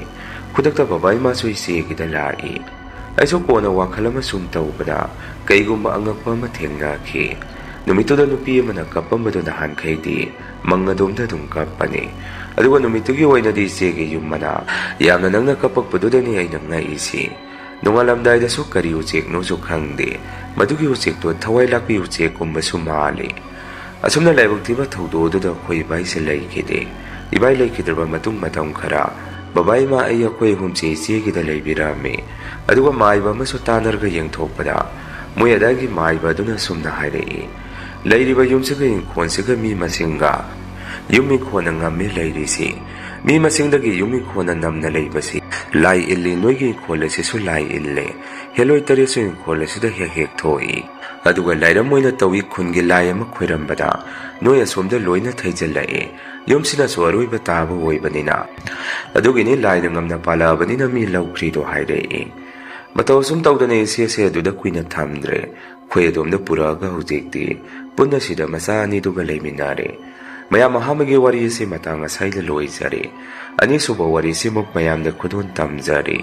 ꯈꯨꯗꯛꯇ ꯕꯕꯥ ꯏꯃꯥꯁꯨ ꯏꯆꯦꯒꯤꯗ ꯂꯥꯛꯏ꯫ ꯑꯩꯁꯨ ꯀꯣꯟꯅ ꯋꯥꯈꯜ ꯑꯃ ꯁꯨꯝ ꯇꯧꯕꯗ ꯀꯩꯒꯨꯝꯕ ꯑꯉꯛꯄ ꯑꯃ ꯊꯦꯡꯅꯈꯤ꯫ ꯅꯨꯃꯤꯠꯇꯨꯗ ꯅꯨꯄꯤ ꯑꯃꯅ ꯀꯞꯄꯝꯕꯗꯨ ꯅꯍꯥꯟꯈꯩꯗꯤ ꯃꯪ ꯑꯗꯣꯝꯗ ꯑꯗꯨꯝ ꯀꯞꯄꯅꯤ꯫ ꯑꯗꯨꯒ ꯅꯨꯃꯤꯠꯇꯨꯒꯤ ꯑꯣꯏꯅꯗꯤ ꯏꯆꯦꯒꯤ ꯌꯨꯝ ꯃꯅꯥꯛ ꯌꯥꯝꯅ ꯅꯛꯅ ꯀꯞꯄꯛꯄꯗꯨꯗꯅꯤ ꯑꯩꯅ ꯉꯛꯏꯁꯤ꯫ ꯅꯣꯡꯉꯥꯜꯂꯝꯗꯥꯏꯗꯁꯨ ꯀꯔꯤ ꯎꯆꯦꯛꯅꯣꯁꯨ ꯈꯪꯗꯦ꯫ ꯃꯗꯨꯒꯤ ꯎꯆꯦꯛꯇꯣ ꯊꯋꯥꯏ ꯂꯥꯛꯄꯤ ꯎꯆꯦꯛꯀꯨꯝꯕꯁꯨ ꯃꯥꯜꯂꯤ꯫ ꯑꯁꯨꯝꯅ ꯂꯥꯏꯕꯛ ꯊꯤꯕ ꯊꯧꯗꯣꯛ ꯑꯗꯨꯗ ꯑꯩꯈꯣꯏ ꯏꯕꯥꯏꯁꯦ ꯂꯩꯈꯤꯗꯦ꯫ ꯏꯕꯥꯏ ꯂꯩꯈꯤꯗ꯭ꯔꯕ ꯃꯇꯨꯡ ꯃꯇꯝ ꯈꯔ ꯕꯕꯥ ꯏꯃꯥ ꯑꯩ ꯑꯩꯈꯣꯏ ꯑꯍꯨꯝꯁꯦ ꯏꯆꯦꯒꯤꯗ ꯂꯩꯕꯤꯔꯝꯃꯤ꯫ ꯑꯗꯨꯒ ꯃꯥꯏꯕ ꯑꯃꯁꯨ ꯇꯥꯟꯅꯔꯒ ꯌꯦꯡꯊꯣꯛꯄꯗ ꯃꯣꯏ ꯑꯗꯥꯏꯒꯤ ꯃꯥꯏꯕ ꯑꯗꯨꯅ ꯑꯁꯨꯝꯅ ꯍꯥꯏꯔꯛꯏ, "ꯂꯩꯔꯤꯕ ꯌꯨꯝꯁꯤꯒ ꯏꯪꯈꯣꯜꯁꯤꯒ ꯃꯤ ꯃꯁꯤꯡꯒ ꯌꯨꯝ ꯏꯪꯈꯣꯜꯅ ꯉꯝꯃꯤ ꯂꯩꯔꯤꯁꯤ꯫ ꯃꯤ ꯃꯁꯤꯡꯗꯒꯤ ꯌꯨꯝ ꯏꯪꯈꯣꯜꯅ ꯅꯝꯅ ꯂꯩꯕꯁꯤ ꯂꯥꯏ ꯏꯜꯂꯤ꯫ ꯅꯣꯏꯒꯤ ꯏꯪꯈꯣꯜ ꯑꯁꯤꯁꯨ ꯂꯥꯏ ꯏꯜꯂꯦ꯫ ꯍꯦꯂꯣꯏ ꯇꯔꯦꯠꯁꯨ ꯏꯪꯈꯣꯜ ꯑꯁꯤꯗ ꯍꯦꯛ ꯍꯦꯛ ꯊꯣꯛꯏ꯫ ꯑꯗꯨꯒ ꯂꯥꯏꯔꯝ ꯑꯣꯏꯅ ꯇꯧꯏ, ꯈꯨꯟꯒꯤ ꯂꯥꯏ ꯑꯃ ꯈꯣꯏꯔꯝꯕꯗ ꯅꯣꯏ ꯑꯁꯣꯝꯗ ꯂꯣꯏꯅ ꯊꯩꯖꯤꯜꯂꯛꯏ꯫ ꯌꯨꯝꯁꯤꯅꯁꯨ ꯑꯔꯣꯏꯕ ꯇꯥꯕ ꯑꯣꯏꯕꯅꯤꯅ꯫ ꯑꯗꯨꯒꯤꯅꯤ ꯂꯥꯏꯅ ꯉꯝꯅ ꯄꯥꯜꯂꯛꯑꯕꯅꯤꯅ ꯃꯤ ꯂꯧꯈ꯭ꯔꯤꯗꯣ" ꯍꯥꯏꯔꯛꯏ꯫ ꯃꯇꯧ ꯑꯁꯨꯝ ꯇꯧꯗꯅ ꯏꯆꯦꯁꯦ ꯑꯗꯨꯗ ꯀꯨꯏꯅ ꯊꯝꯗ꯭ꯔꯦ꯫ ꯑꯩꯈꯣꯏ ꯑꯗꯣꯝꯗ ꯄꯨꯔꯛꯑꯒ ꯍꯧꯖꯤꯛꯇꯤ ꯄꯨꯟꯅ ꯁꯤꯗ ꯃꯆꯥ ꯑꯅꯤꯗꯨꯒ ꯂꯩꯃꯤꯟꯅꯔꯦ꯫ ꯃꯌꯥꯝ, ꯑꯍꯥꯟꯕꯒꯤ ꯋꯥꯔꯤ ꯑꯁꯤ ꯃꯇꯥꯡ ꯑꯁꯥꯏꯗ ꯂꯣꯏꯖꯔꯦ꯫ ꯑꯅꯤꯁꯨꯕ ꯋꯥꯔꯤꯁꯤꯃꯨꯛ ꯃꯌꯥꯝꯗ ꯈꯨꯗꯣꯜ ꯇꯝꯖꯔꯤ꯫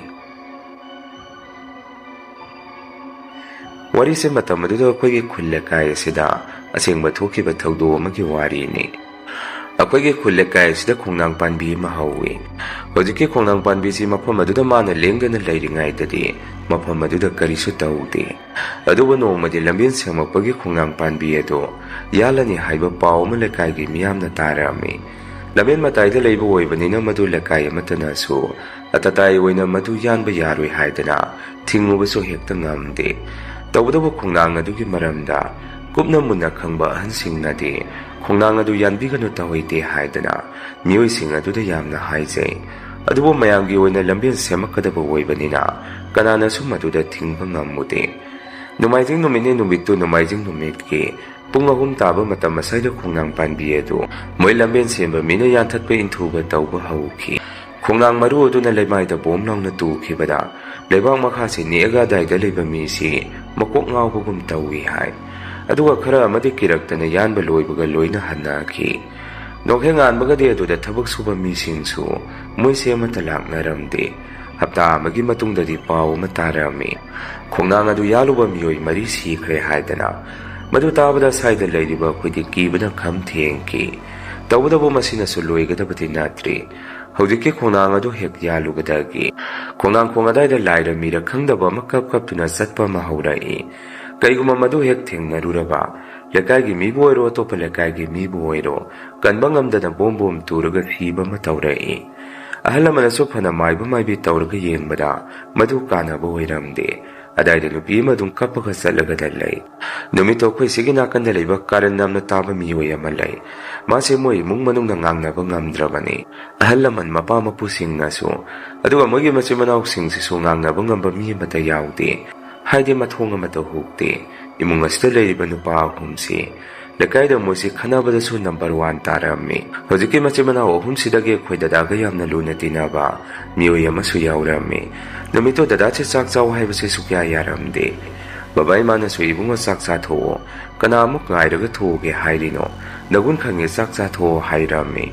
ꯋꯥꯔꯤꯁꯦ ꯃꯇꯝ ꯑꯗꯨꯗ ꯑꯩꯈꯣꯏꯒꯤ ꯈꯨꯜ ꯂꯩꯀꯥꯏ ꯑꯁꯤꯗ ꯑꯁꯦꯡꯕ ꯊꯣꯛꯈꯤꯕ ꯊꯧꯗꯣꯛ ꯑꯃꯒꯤ ꯋꯥꯔꯤꯅꯤ꯫ ꯑꯩꯈꯣꯏꯒꯤ ꯈꯨꯜ ꯂꯩꯀꯥꯏ ꯑꯁꯤꯗ ꯈꯣꯡꯅꯥꯡ ꯄꯥꯟꯕꯤ ꯑꯃ ꯍꯧꯋꯤ꯫ ꯍꯧꯖꯤꯛꯀꯤ ꯈꯣꯡꯅꯥꯡ ꯄꯥꯟꯕꯤꯁꯤ ꯃꯐꯝ ꯑꯗꯨꯗ ꯃꯥꯅ ꯂꯦꯡꯗꯅ ꯂꯩꯔꯤꯉꯩꯗꯗꯤ ꯃꯐꯝ ꯑꯗꯨꯗ ꯀꯔꯤꯁꯨ ꯇꯧꯗꯦ꯫ ꯑꯗꯨꯕꯨ ꯅꯣꯡꯃꯗꯤ ꯂꯝꯕꯦꯟ ꯁꯦꯡꯂꯛꯄꯒꯤ ꯈꯣꯡꯅꯥꯡ ꯄꯥꯟꯕꯤ ꯑꯗꯨ ꯌꯥꯜꯂꯅꯤ ꯍꯥꯏꯕ ꯄꯥꯎ ꯑꯃ ꯂꯩꯀꯥꯏꯒꯤ ꯃꯤꯌꯥꯝꯅ ꯇꯥꯔꯛꯑꯝꯃꯤ꯫ ꯂꯝꯕꯦꯟ ꯃꯇꯥꯏꯗ ꯂꯩꯕ ꯑꯣꯏꯕꯅꯤꯅ ꯃꯗꯨ ꯂꯩꯀꯥꯏ ꯑꯃꯠꯇꯅꯁꯨ ꯑꯇꯇꯥꯏ ꯑꯣꯏꯅ ꯃꯗꯨ ꯌꯥꯟꯕ ꯌꯥꯔꯣꯏ ꯍꯥꯏꯗꯅ ꯊꯤꯡꯉꯨꯕꯁꯨ ꯍꯦꯛꯇ ꯉꯝꯗꯦ꯫ ꯇꯧꯕꯇꯕꯨ ꯈꯣꯡꯅꯥꯡ ꯑꯗꯨꯒꯤ ꯃꯔꯝꯗ ꯀꯨꯞꯅ ꯃꯨꯟꯅ ꯈꯪꯕ ꯑꯍꯟꯁꯤꯡꯅꯗꯤ ꯈꯣꯡꯅꯥꯡ ꯑꯗꯨ ꯌꯥꯟꯕꯤꯒꯅꯨ ꯇꯧꯍꯩꯗꯦ ꯍꯥꯏꯗꯅ ꯃꯤꯑꯣꯏꯁꯤꯡ ꯑꯗꯨꯗ ꯌꯥꯝꯅ ꯍꯥꯏꯖꯩ꯫ ꯑꯗꯨꯕꯨ ꯃꯌꯥꯝꯒꯤ ꯑꯣꯏꯅ ꯂꯝꯕꯦꯟ ꯁꯦꯝꯃꯛꯀꯗꯕ ꯑꯣꯏꯕꯅꯤꯅ ꯀꯅꯥꯅꯁꯨ ꯃꯗꯨꯗ ꯊꯤꯡꯕ ꯉꯝꯃꯨꯗꯦ꯫ ꯅꯣꯡꯃꯥꯏꯖꯤꯡ ꯅꯨꯃꯤꯠꯅꯤ꯫ ꯅꯨꯃꯤꯠꯇꯨ ꯅꯣꯡꯃꯥꯏꯖꯤꯡ ꯅꯨꯃꯤꯠꯀꯤ ꯄꯨꯡ ꯑꯍꯨꯝ ꯇꯥꯕ ꯃꯇꯝ ꯑꯁ꯭ꯋꯥꯏꯗ ꯈꯣꯡꯅꯥꯡ ꯄꯥꯟꯕꯤ ꯑꯗꯨ ꯃꯣꯏ ꯂꯝꯕꯦꯟ ꯁꯦꯝꯕ ꯃꯤꯅ ꯌꯥꯟꯊꯠꯄ ꯏꯟꯊꯨꯕ ꯇꯧꯕ ꯍꯧꯈꯤ꯫ ꯈꯣꯡꯅꯥꯡ ꯃꯔꯨ ꯑꯗꯨꯅ ꯂꯩꯃꯥꯏꯗ ꯕꯣꯝ ꯂꯥꯎꯅ ꯇꯨꯈꯤꯕꯗ ꯂꯩꯕꯥꯛ ꯃꯈꯥꯁꯤ ꯅꯤꯛꯑꯒ ꯑꯗꯥꯏꯗ ꯂꯩꯕ ꯃꯤꯁꯤ ꯃꯀꯣꯛ ꯉꯥꯎꯕꯒꯨꯝ ꯇꯧꯏ ꯍꯥꯏ꯫ ꯑꯗꯨꯒ ꯈꯔ ꯑꯃꯗꯤ ꯀꯤꯔꯛꯇꯅ ꯌꯥꯟꯕ ꯂꯣꯏꯕꯒ ꯂꯣꯏꯅ ꯍꯟꯅꯈꯤ꯫ ꯅꯣꯡꯍꯦꯛ ꯉꯥꯟꯕꯒꯗꯤ ꯑꯗꯨꯗ ꯊꯕꯛ ꯁꯨꯕ ꯃꯤꯁꯤꯡꯁꯨ ꯃꯣꯏꯁꯦ ꯑꯃꯠꯇ ꯂꯥꯛꯅꯔꯝꯗꯦ꯫ ꯍꯞꯇꯥ ꯑꯃꯒꯤ ꯃꯇꯨꯡꯗꯗꯤ ꯄꯥꯎ ꯑꯃ ꯇꯥꯔꯝꯃꯤ꯫ ꯈꯣꯡꯅꯥꯡ ꯑꯗꯨ ꯌꯥꯜꯂꯨꯕ ꯃꯤꯑꯣꯏ ꯃꯔꯤ ꯁꯤꯈ꯭ꯔꯦ ꯍꯥꯏꯗꯅ꯫ ꯃꯗꯨ ꯇꯥꯕꯗ ꯁ꯭ꯋꯥꯏꯗ ꯂꯩꯔꯤꯕ ꯑꯩꯈꯣꯏꯗꯤ ꯀꯤꯕꯅ ꯈꯝ ꯊꯦꯡꯈꯤ꯫ ꯇꯧꯕꯇꯕꯨ ꯃꯁꯤꯅꯁꯨ ꯂꯣꯏꯒꯗꯕꯗꯤ ꯅꯠꯇ꯭ꯔꯤ꯫ ꯍꯧꯖꯤꯛꯀꯤ ꯈꯣꯡꯅꯥꯡ ꯑꯗꯨ ꯍꯦꯛ ꯌꯥꯜꯂꯨꯕꯗꯒꯤ ꯈꯣꯡꯅꯥꯡ ꯈꯣꯡ ꯑꯗꯥꯏꯗ ꯂꯥꯏꯔ ꯃꯤꯔ ꯈꯪꯗꯕ ꯑꯃ ꯀꯞ ꯀꯞꯇꯨꯅ ꯆꯠꯄ ꯑꯃ ꯍꯧꯔꯛꯏ꯫ ꯀꯩꯒꯨꯝꯕ ꯃꯗꯨ ꯍꯦꯛ ꯊꯦꯡꯅꯔꯨꯔꯕ, ꯂꯩꯀꯥꯏꯒꯤ ꯃꯤꯕꯨ ꯑꯣꯏꯔꯣ, ꯑꯇꯣꯞꯄ ꯂꯩꯀꯥꯏꯒꯤ ꯃꯤꯕꯨ ꯑꯣꯏꯔꯣ, ꯀꯟꯕ ꯉꯝꯗꯅ ꯕꯣꯝ ꯕꯣꯝ ꯇꯨꯔꯒ ꯁꯤꯕ ꯑꯃ ꯇꯧꯔꯛꯏ꯫ ꯑꯍꯜ ꯂꯃꯟꯅꯁꯨ ꯐꯅ ꯃꯥꯏꯕ ꯃꯥꯏꯕꯤ ꯇꯧꯔꯒ ꯌꯦꯡꯕꯗ ꯃꯗꯨ ꯀꯥꯟꯅꯕ ꯑꯣꯏꯔꯝꯗꯦ꯫ ꯑꯗꯥꯏꯗ ꯅꯨꯄꯤ ꯑꯃ ꯑꯗꯨꯝ ꯀꯞꯄꯒ ꯆꯠꯂꯒꯗ ꯂꯩ꯫ ꯅꯨꯃꯤꯠꯇꯣ ꯑꯩꯈꯣꯏ ꯁꯤꯒꯤ ꯅꯥꯀꯟꯗ ꯂꯩꯕ ꯀꯥꯔꯟ ꯌꯥꯝꯅ ꯇꯥꯕ ꯃꯤꯑꯣꯏ ꯑꯃ ꯂꯩ꯫ ꯃꯥꯁꯦ ꯃꯣꯏ ꯏꯃꯨꯡ ꯃꯅꯨꯡꯅ ꯉꯥꯡꯅꯕ ꯉꯝꯗ꯭ꯔꯕꯅꯤ꯫ ꯑꯍꯜ ꯂꯃꯟ ꯃꯄꯥ ꯃꯄꯨꯁꯤꯡꯅꯁꯨ, ꯑꯗꯨꯒ ꯃꯣꯏꯒꯤ ꯃꯆꯤꯟ ꯃꯅꯥꯎꯁꯤꯡꯁꯤꯁꯨ ꯉꯥꯡꯅꯕ ꯉꯝꯕ ꯃꯤ ꯑꯃꯠꯇ ꯌꯥꯎꯗꯦ꯫ ꯍꯥꯏꯗꯤ ꯃꯊꯣꯡ ꯑꯃꯠꯇ ꯍꯨꯛꯇꯦ꯫ ꯏꯃꯨꯡ ꯑꯁꯤꯗ ꯂꯩꯔꯤꯕ ꯅꯨꯄꯥ ꯑꯍꯨꯝꯁꯤ ꯂꯩꯀꯥꯏꯗ ꯃꯣꯏꯁꯤ ꯈꯠꯅꯕꯗꯁꯨ ꯅꯝꯕꯔ ꯋꯥꯟ ꯇꯥꯔꯝꯃꯤ꯫ ꯍꯧꯖꯤꯛꯀꯤ ꯃꯆꯤꯟ ꯃꯅꯥꯎ ꯑꯍꯨꯝꯁꯤꯗꯒꯤ ꯑꯩꯈꯣꯏ ꯗꯗꯥꯒ ꯌꯥꯝꯅ ꯂꯨꯅ ꯇꯤꯟꯅꯕ ꯃꯤꯑꯣꯏ ꯑꯃꯁꯨ ꯌꯥꯎꯔꯝꯃꯤ꯫ ꯅꯨꯃꯤꯠꯇꯨ ꯗꯗꯥꯁꯦ ꯆꯥꯛ ꯆꯥꯎ ꯍꯥꯏꯕꯁꯦ ꯁꯨꯛꯌꯥ ꯌꯥꯔꯝꯗꯦ꯫ ꯕꯕꯥ ꯏꯃꯥꯅꯁꯨ "ꯏꯕꯨꯡꯉꯣ, ꯆꯥꯛ ꯆꯥꯊꯣꯛꯑꯣ, ꯀꯅꯥ ꯑꯃꯨꯛ ꯉꯥꯏꯔꯒ ꯊꯣꯛꯎꯒꯦ ꯍꯥꯏꯔꯤꯅꯣ? ꯅꯒꯨꯟ ꯈꯪꯉꯦ, ꯆꯥꯛ ꯆꯥꯊꯣꯛꯑꯣ" ꯍꯥꯏꯔꯝꯃꯤ꯫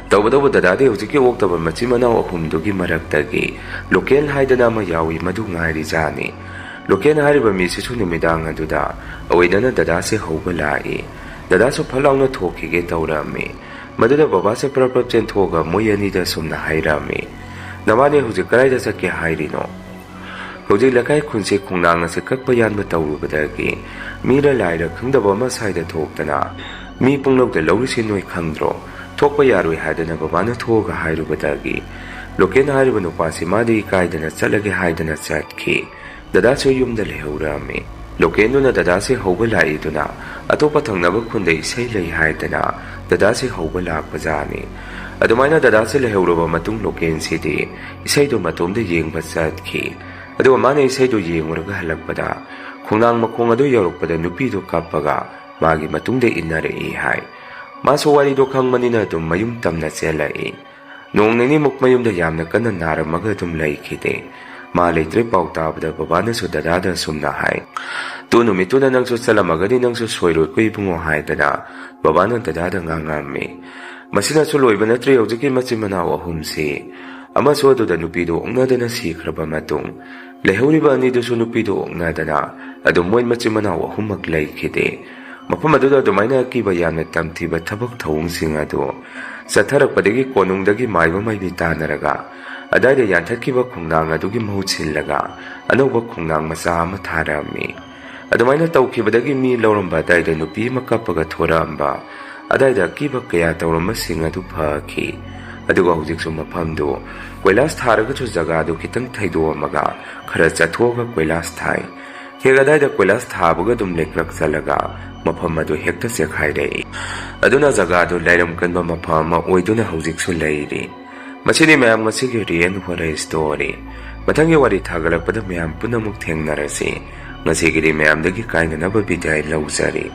ꯇꯧꯕꯇꯕꯨ ꯗꯗꯥꯗꯤ ꯍꯧꯖꯤꯛꯀꯤ ꯑꯣꯛꯇꯕ ꯃꯆꯤꯟ ꯃꯅꯥꯎ ꯑꯍꯨꯝꯗꯨꯒꯤ ꯃꯔꯛꯇꯒꯤ ꯂꯣꯀꯦꯟ ꯍꯥꯏꯗꯅ ꯑꯃ ꯌꯥꯎꯏ, ꯃꯗꯨ ꯉꯥꯏꯔꯤꯖꯥꯠꯅꯤ꯫ ꯂꯣꯀꯦꯟ ꯍꯥꯏꯔꯤꯕ ꯃꯤꯁꯤꯁꯨ ꯅꯨꯃꯤꯗꯥꯡ ꯑꯗꯨꯗ ꯑꯣꯏꯗꯅ ꯗꯗꯥꯁꯦ ꯍꯧꯕ ꯂꯥꯛꯏ꯫ ꯗꯗꯥꯁꯨ ꯐꯠ ꯂꯥꯎꯅ ꯊꯣꯛꯈꯤꯒꯦ ꯇꯧꯔꯝꯃꯤ꯫ ꯃꯗꯨꯗ ꯕꯕꯥꯁꯦ ꯄ꯭ꯔꯞ ꯄ꯭ꯔꯞ ꯆꯦꯟꯊꯣꯛꯑꯒ ꯃꯣꯏ ꯑꯅꯤꯗ ꯑꯁꯨꯝꯅ ꯍꯥꯏꯔꯝꯃꯤ, "ꯅꯕꯥꯅꯤ ꯍꯧꯖꯤꯛ ꯀꯗꯥꯏꯗ ꯆꯠꯀꯦ ꯍꯥꯏꯔꯤꯅꯣ? ꯍꯧꯖꯤꯛ ꯂꯩꯀꯥꯏ ꯈꯨꯟꯁꯦ ꯈꯣꯡꯅꯥꯡ ꯑꯁꯦ ꯀꯛꯄ ꯌꯥꯟꯕ ꯇꯧꯔꯨꯕꯗꯒꯤ ꯃꯤꯔ ꯂꯥꯏꯔ ꯈꯪꯗꯕ ꯑꯃ ꯁ꯭ꯋꯥꯏꯗ ꯊꯣꯛꯇꯅ ꯃꯤ ꯄꯨꯡꯂꯧꯗ ꯂꯧꯔꯤꯁꯦ ꯅꯣꯏ ꯈꯪꯗ꯭ꯔꯣ? ꯊꯣꯛꯄ ꯌꯥꯔꯣꯏ" ꯍꯥꯏꯗꯅ ꯕꯕꯥꯅ ꯊꯣꯛꯑꯒ ꯍꯥꯏꯔꯨꯕꯗꯒꯤ ꯂꯣꯀꯦꯟ ꯍꯥꯏꯔꯤꯕ ꯅꯨꯄꯥꯁꯤ ꯃꯥꯗꯤ ꯏꯀꯥꯏꯗꯅ ꯆꯠꯂꯒꯦ ꯍꯥꯏꯗꯅ ꯆꯠꯈꯤ꯫ ꯗꯗꯥꯁꯨ ꯌꯨꯝꯗ ꯂꯩꯍꯧꯔꯝꯃꯤ꯫ ꯂꯣꯀꯦꯟꯗꯨꯅ ꯗꯗꯥꯁꯦ ꯍꯧꯕ ꯂꯥꯛꯏꯗꯨꯅ ꯑꯇꯣꯞꯄ ꯊꯪꯅꯕ ꯈꯨꯟꯗ ꯏꯁꯩ ꯂꯩ ꯍꯥꯏꯗꯅ ꯗꯗꯥꯁꯦ ꯍꯧꯕ ꯂꯥꯛꯄꯖꯥꯠꯅꯤ꯫ ꯑꯗꯨꯃꯥꯏꯅ ꯗꯗꯥꯁꯦ ꯂꯩꯍꯧꯔꯕ ꯃꯇꯨꯡ ꯂꯣꯀꯦꯟꯁꯤꯗꯤ ꯏꯁꯩꯗꯣ ꯃꯇꯣꯝꯗ ꯌꯦꯡꯕ ꯆꯠꯈꯤ꯫ ꯑꯗꯨꯒ ꯃꯥꯅ ꯏꯁꯩꯗꯣ ꯌꯦꯡꯉꯨꯔꯒ ꯍꯜꯂꯛꯄꯗ ꯈꯣꯡꯅꯥꯡ ꯃꯈꯣꯡ ꯑꯗꯨ ꯌꯧꯔꯛꯄꯗ ꯅꯨꯄꯤꯗꯨ ꯀꯞꯄꯒ ꯃꯥꯒꯤ ꯃꯇꯨꯡꯗ ꯏꯟꯅꯔꯛꯏ ꯍꯥꯏ꯫ ꯃꯥꯁꯨ ꯋꯥꯔꯤꯗꯣ ꯈꯪꯕꯅꯤꯅ ꯑꯗꯨꯝ ꯃꯌꯨꯝ ꯇꯝꯅ ꯆꯦꯜꯂꯛꯏ꯫ ꯅꯣꯡ ꯅꯤꯅꯤꯃꯨꯛ ꯃꯌꯨꯝꯗ ꯌꯥꯝꯅ ꯀꯟꯅ ꯅꯥꯔꯝꯃꯒ ꯑꯗꯨꯝ ꯂꯩꯈꯤꯗꯦ꯫ ꯃꯥ ꯂꯩꯇ꯭ꯔꯦ ꯄꯥꯎ ꯇꯥꯕꯗ ꯕꯕꯥꯅꯁꯨ ꯗꯗꯥꯗ ꯑꯁꯨꯝꯅ ꯍꯥꯏ, "ꯇꯨ ꯅꯨꯃꯤꯠꯇꯨꯗ ꯅꯪꯁꯨ ꯆꯠꯂꯝꯃꯒꯗꯤ ꯅꯪꯁꯨ ꯁꯣꯏꯔꯣꯏꯀꯣ ꯏꯕꯨꯡꯉꯣ" ꯍꯥꯏꯗꯅ ꯕꯕꯥꯅ ꯗꯗꯥꯗ ꯉꯥꯡꯉꯝꯃꯤ꯫ ꯃꯁꯤꯅꯁꯨ ꯂꯣꯏꯕ ꯅꯠꯇ꯭ꯔꯤ ꯍꯧꯖꯤꯛꯀꯤ ꯃꯆꯤꯟ ꯃꯅꯥꯎ ꯑꯍꯨꯝꯁꯤ꯫ ꯑꯃꯁꯨ ꯑꯗꯨꯗ ꯅꯨꯄꯤꯗꯨ ꯑꯣꯛꯅꯗꯅ ꯁꯤꯈ꯭ꯔꯕ ꯃꯇꯨꯡ, ꯂꯩꯍꯧꯔꯤꯕ ꯑꯅꯤꯗꯨꯁꯨ ꯅꯨꯄꯤꯗꯨ ꯑꯣꯛꯅꯗꯅ ꯑꯗꯨꯝ ꯃꯣꯏ ꯃꯆꯤꯟ ꯃꯅꯥꯎ ꯑꯍꯨꯝꯃꯛ ꯂꯩꯈꯤꯗꯦ꯫ ꯃꯐꯝ ꯑꯗꯨꯗ ꯑꯗꯨꯃꯥꯏꯅ ꯑꯀꯤꯕ ꯌꯥꯝꯅ ꯇꯝꯊꯤꯕ ꯊꯕꯛ ꯊꯧꯑꯣꯡꯁꯤꯡ ꯑꯗꯨ ꯆꯠꯊꯔꯛꯄꯗꯒꯤ ꯀꯣꯅꯨꯡꯗꯒꯤ ꯃꯥꯏꯕ ꯃꯥꯏꯕꯤ ꯇꯥꯟꯅꯔꯒ ꯑꯗꯥꯏꯗ ꯌꯥꯟꯊꯠꯈꯤꯕ ꯈꯣꯡꯅꯥꯡ ꯑꯗꯨꯒꯤ ꯃꯍꯨꯠ ꯁꯤꯜꯂꯒ ꯑꯅꯧꯕ ꯈꯣꯡꯅꯥꯡ ꯃꯆꯥ ꯑꯃ ꯊꯥꯔꯛꯑꯝꯃꯤ꯫ ꯑꯗꯨꯃꯥꯏꯅ ꯇꯧꯈꯤꯕꯗꯒꯤ ꯃꯤ ꯂꯧꯔꯝꯕ ꯑꯗꯥꯏꯗ ꯅꯨꯄꯤ ꯑꯃ ꯀꯞꯄꯒ ꯊꯣꯔꯛꯑꯝꯕ ꯑꯗꯥꯏꯗ ꯑꯀꯤꯕ ꯀꯌꯥ ꯇꯧꯔꯝꯕꯁꯤꯡ ꯑꯗꯨ ꯐꯈꯤ꯫ ꯑꯗꯨꯒ ꯍꯧꯖꯤꯛꯁꯨ ꯃꯐꯝꯗꯨ ꯀꯣꯏꯂꯥꯁ ꯊꯥꯔꯒꯁꯨ ꯖꯒꯥꯗꯨ ꯈꯤꯇꯪ ꯊꯩꯗꯣꯛꯑꯝꯃꯒ ꯈꯔ ꯆꯠꯊꯣꯛꯑꯒ ꯀꯣꯏꯂꯥꯁ ꯊꯥꯏ꯫ ꯍꯦꯛ ꯑꯗꯥꯏꯗ ꯀꯣꯏꯂꯥꯁ ꯊꯥꯕꯒ ꯑꯗꯨꯝ ꯂꯦꯛꯂꯛ ꯆꯠꯂꯒ ꯃꯐꯝ ꯑꯗꯨ ꯍꯦꯛꯇ ꯆꯦꯛꯈꯥꯏꯔꯛꯏ꯫ ꯑꯗꯨꯅ ꯖꯒꯥꯗꯨ ꯂꯥꯏꯔꯝ ꯀꯟꯕ ꯃꯐꯝ ꯑꯃ ꯑꯣꯏꯗꯨꯅ ꯍꯧꯖꯤꯛꯁꯨ ꯂꯩꯔꯤ꯫ ꯃꯁꯤꯅꯤ ꯃꯌꯥꯝ ꯉꯁꯤꯒꯤ Real Horror Story꯫ ꯃꯊꯪꯒꯤ ꯋꯥꯔꯤ ꯊꯥꯒꯠꯂꯛꯄꯗ ꯃꯌꯥꯝ ꯄꯨꯝꯅꯃꯛ ꯊꯦꯡꯅꯔꯁꯤ꯫ ꯉꯁꯤꯒꯤꯗꯤ ꯃꯌꯥꯝꯗꯒꯤ ꯀꯥꯏꯅꯅꯕ ꯕꯤꯗꯥꯏ ꯂꯧꯖꯔꯤ꯫